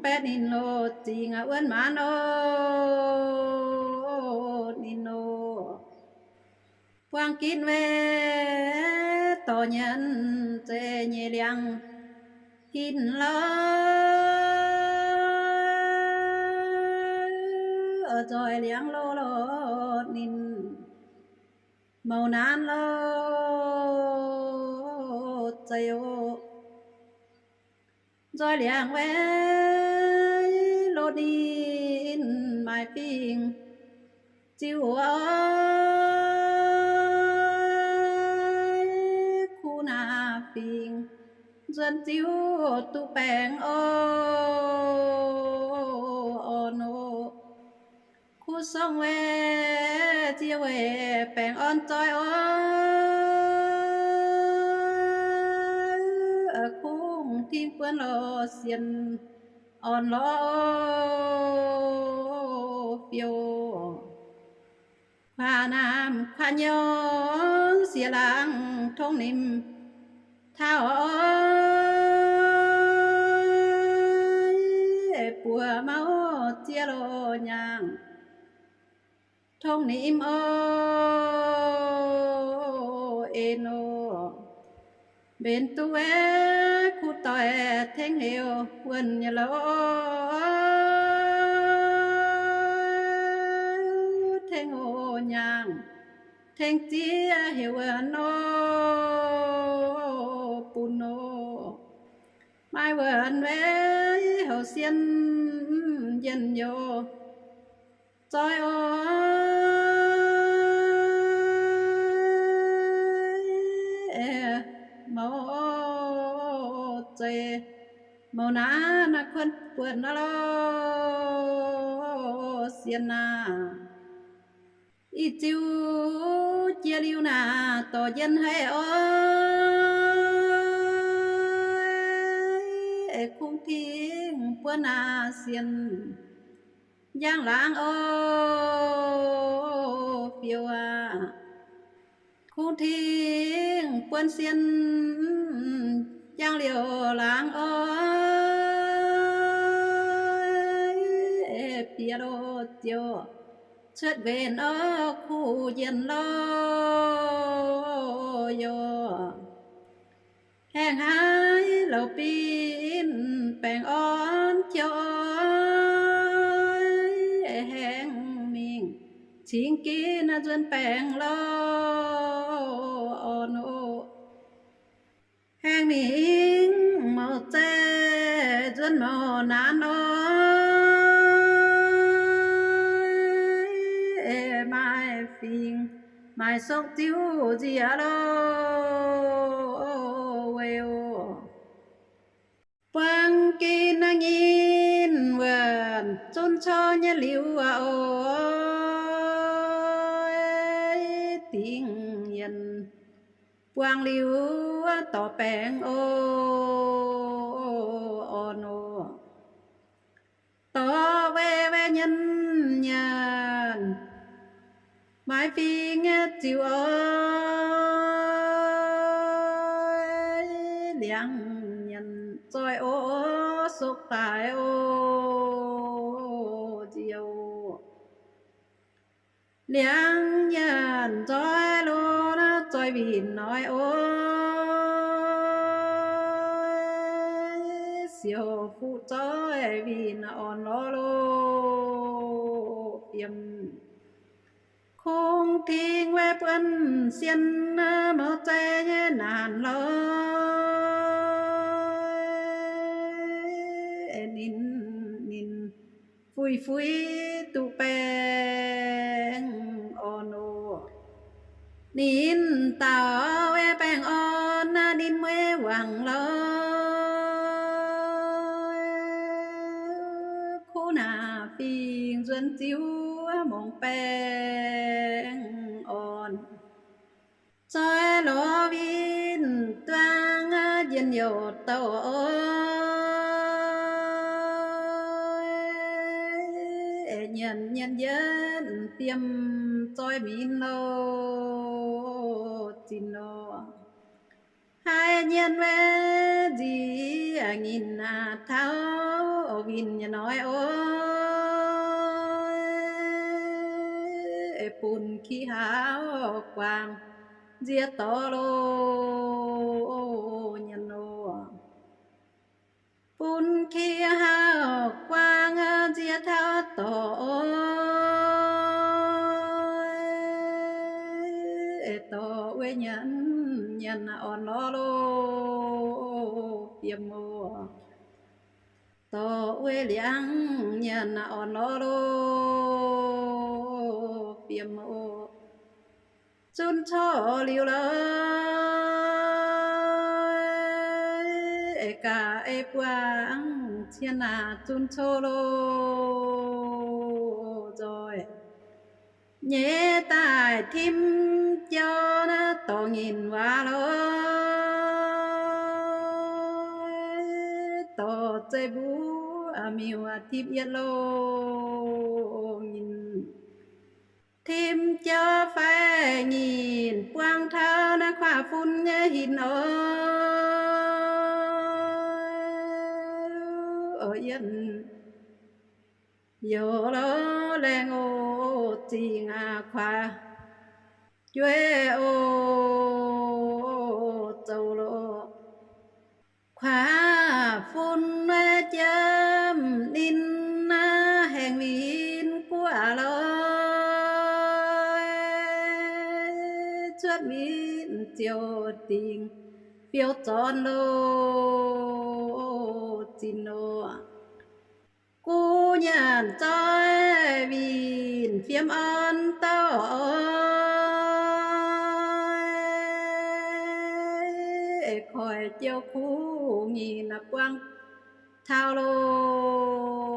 baeqv ninh loh, zingx aac wuonv maanv oc, ninh oc. Buangh ginv weic dorh nyanc zeiz nyei liangx hinc lorqc. Nzoih liangx loh loh ninh mouz naanv loh, zeiz oc. Nzoih liangx weic loh ninh maaih fingx ziux oc. Kuv naaiv fingx nzuonx ziux duqv baengh oc, orn oc. Kuv sorng weic nziex weic baengh orn zoih oc. Kungx tingx buonv loh sienx orn lorqc oc, fiou. Kuaaiv naamh kuaaiv nyouv siex laangz tongv nimc taux oc. Buoz mauv ziex loh nyaangh tongv nimc oc, en oc. Mbenc duqv aeqv, kuv doic tengx heuc wuonh nyei loh, tengx oc nyaangh, tengx ziex heuc wuonh oc, bun oc. Maaih wuonh weic houc sien njien-youh zoih oc, mouz zeiz Mouz naanc kuonv buonc lorh, sien naaic, ih ziuc jiex liuz naaic dorh njien haic oc. Kungx tingx buonv naaic sien njang laangz oc, fiou aac. Kungx tingx buonv sien njang liouc laangz oc. Bieqc loz ziouc cuotv mbenc oc, kuv njien lorh yoc. Haengh haiv louc bin baengh orn jauv oc, haengh mingh cingx ginv nzuonx baengh lorh orn oc. Haengh mingh mouc zaih nzuonx mouc naanc oc, maaih fingx maaih sokv ziuv nziex lorh weic oc. Buang ginv nyinh wuonc zunv cou nyei liuz oc, dingc yienc buang liuz dorh baengh oc, orn oc. Dorh weic nyei nyanc maaih fingx ziuc oc, liangx nyanc zoih oc, sokv daaih oc, nziouv liangx nyanc nzoih loh naaiv zoih winh noic oc, siouc fuqv zoih winh orn lorh loh fiem. Kungx tingx weic buonv sien mouc zaih nyei naanc lorh, ninh, ninh fuix fuix duqv baengh orn oc. Ninh daaux weic baengh orn ninh mueiz wangc lorh, kuv naaic fingx nzuonx ziuv mongc baengh orn. Zoih lorz winh duangv njien-youh douh oc, nyanc nyanc yietv fiem zoih minv loh zinh oc. Haiz nyanc weic nziec nyinh taux winh nyei noic oc, bun ki haav guangc nziex dorh loh nyanc oc. Bun ki haav guangc nziex taux dorh oc, dorh weic nyanc nyanc orn lorh loh fiem oc. Dorh weic liangx nyanc orn lorh loh fiem oc. Zunv corc liuz lorh, gaax ei buangv cien aac zunv corc loh nzoih. Nyei daaih tim jauv naaiv dorngx nyinh waac lorh, dorh zeiv mbuov miuc tim yietv loh nyinh. Tim jauv fai nyinh buangv taux naaiv kuaav fun nyei hinc oc. Yietv youh lorh laengz oc, zingh aac kuaav jueiv oc, zoux loh. Kuaav fun jiem ninh naaiv haengh winh gu'nguaaz lorh, cuotv winh ziouc dingc fiou zorn loh zinh oc. Guv nyanc zoih winh fiem orn douh oc, koiv jiouv kuv nyinh buangv taux loz-fun,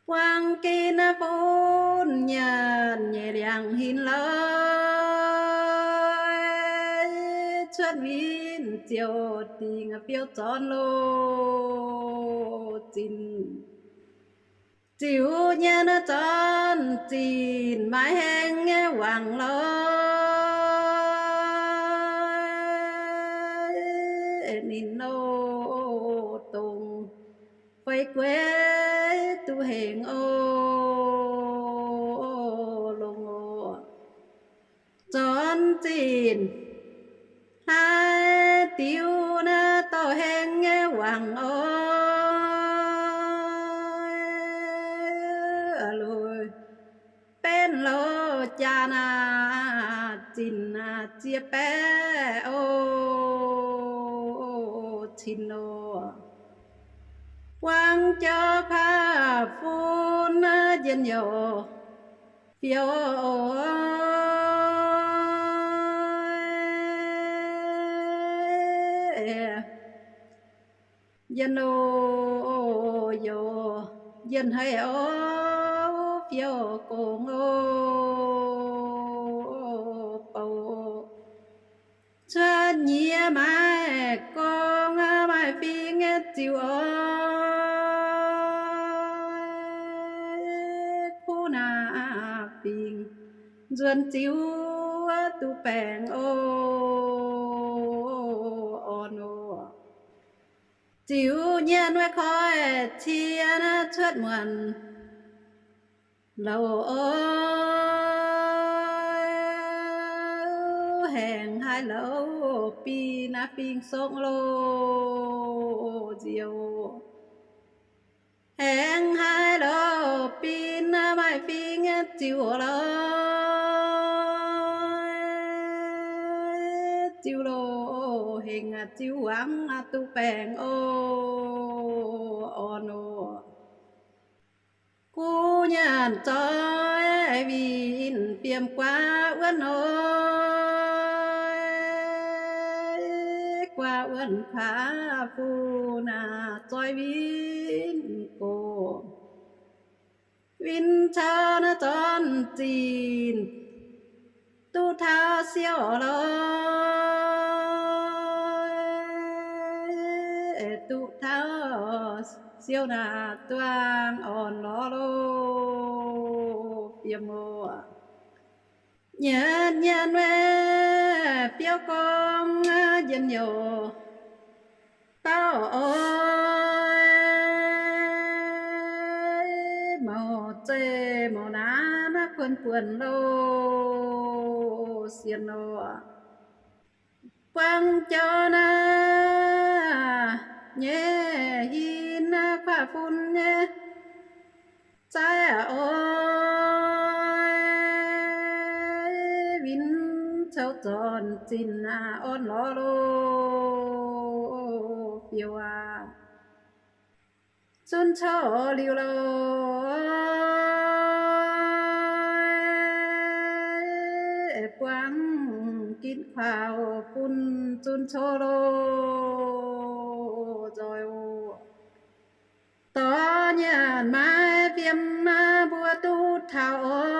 buang gin naaiv fun nyanc nyei liangx hinc lorz, cuotv win ziouc dingc fiou zorn loz-zinh. Ziux nyei naaiv zorn-zinh maiv haengh nyei wangc lorz, ninh loz-dongh feix gueix duqv hengx oc, longx oc. Zorn-zinh hlaax diuv naaiv dorh haengh nyei wangc oc, loz benv loz jaa naaiv zinh ziex baeqv oc, cin oc. Buang jauv kuav fun njien-youh fiou oc. Njien-youh, njien-haic oc, fiou gong oc, bouc cuotv nyiex maaih gong maaih fing ziux oc, kuv naaiv fingx nzuonx ziux duqv baengc oc, orn oc. Ziux nyienh wuov koi cien cuotv muonc louc oc, haengh haaix louc bin naaiv fingx sokv loz-nziouv. Haengh haaix louc bin naaiv maaih fing ziux lorz, ziux loz-hengx ziux wangc duqv baengc oc, orn oc. Guv nyanc zoi winh fiem guaav wuonv oc, guaav wuonv kuav fun naaic zoi winh gox. Winh caux naaiv zorn-zinh duqv taux siou lorz, duqv taux siou naaic duangh orn lorz loh, fiem oc. Nyienz nyienz wuov biouv gorngv njien-youh dauh oix, mouc zeih mouc naanv naaiv kuonx buonc loh, sienx oc. Buangv jauv naaiv nyei hin naaiv kuaaiv fun nyei zaaix oix, win coux zorn-zinh orn lorz loh, fiou aac. Zunv coux liuz loh, buangv ginv kuaaiv fun zunv coux loh, nzoih oc. Dorh nyanc maiv fiem mbuo duqv taux oix,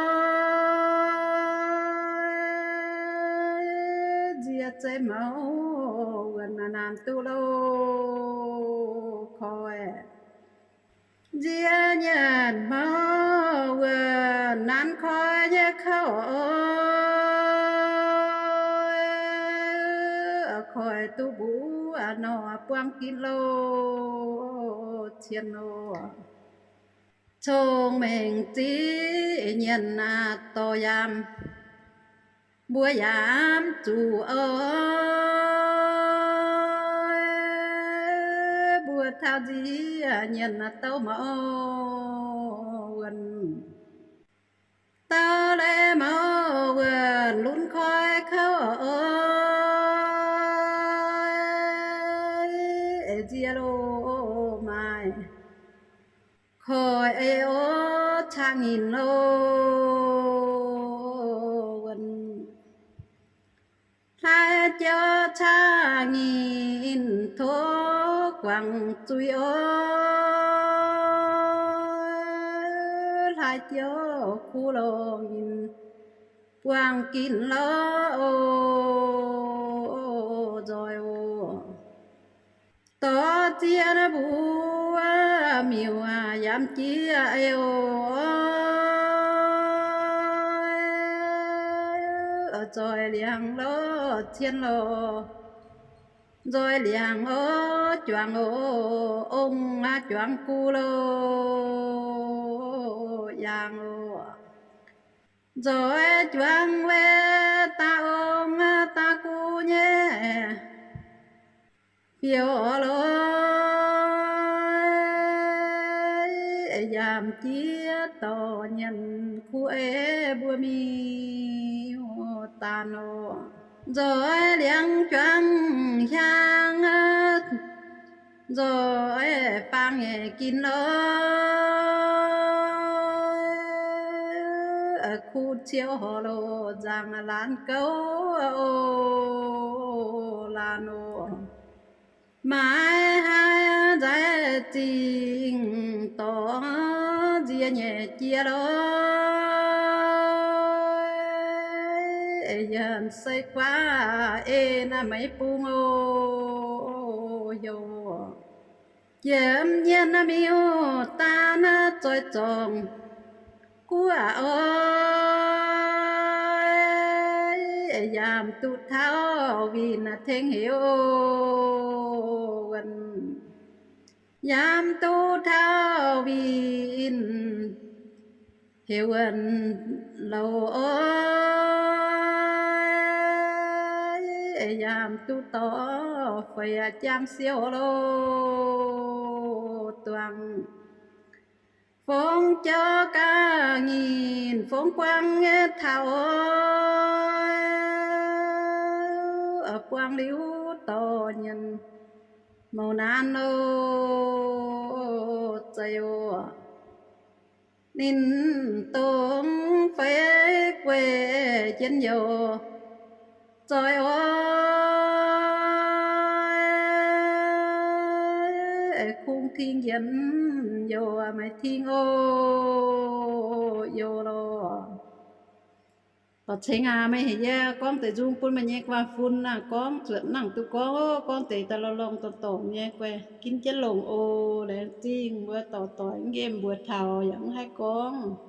nziex zeiv mouc wuonc naanc duqv loh koi. Nziex nyanc mouc wuonc naanc koi nyei kouv oix, koi duqv mbuo nor buangv ginv loh, cien loh. Cong-mengh ziqv nyienc dorh yaam, mbuo yaam zuqc oix, mbuo taux nziex nyienc douh mouc wuonc, douh leiz mouc wuonc lunx koi kouv oix, nziex loh maaih koiv ei oix caqv nyinh loh wuonc. Hlaaix jauv caqv nyinh tov guangc zuiz oc, hlaax jouv kuv longc nyinh buangh ginc lorqc oc, nzoih oc. Dorh ziex naaiv mbuo miuc yaac jiex oc, nzoih liangx lorqc cien lorqc, nzoih liangx oc juangc oc, ong aqv juangc gu lorqc yaangh oc. Nzoih juangc weic daaih ong daaih gu nyei biouv lorqc, yaac jiex dorh nyanc kuv ei mbuo miuc-daanh oc. Nzoih liangx juangc hiaang, nzoih faang nyei ginc lorqc, kuv ciouv horc loz nzangc laanh gouv oc, laanh oc. Maaiz haaix nzaic zingh dorh nziex nyei jiex lorqc, yienh sei guaav ei naaiv meiv bung oc, youc jiem nyienh miuc-daanh zoih zorngh guv aqv oc, yaac mv duqv taux winh tengx heuc wuonh, yaac mv duqv taux winh heuc wuonh louc oc, yaac mv duqv dorh feix jangv siou loh duangc. Fongx jauv ga'nyiec fongx buangv nyei taux oc, buangv liuz dorh nyanc mouc naanv oc, zeiz oc. Ninh dongh feix gueic jienv youc zoih oc, kungx ting yienx youc maiv ting oc, youc lorqc. Dorh cingx aac, meih heuc yie gorngv deix nzung bun meih nyei guanh fun nangc gorngv zuotc nangc duqv gorngv oc. Gorngv deix daaih lorngh lorngh dorngc dorngc nyei, guai ginv jienv longc oc. Laengz zingh mbuo dorc doic, nqemh mbuox taux yaac mv haih gorngv.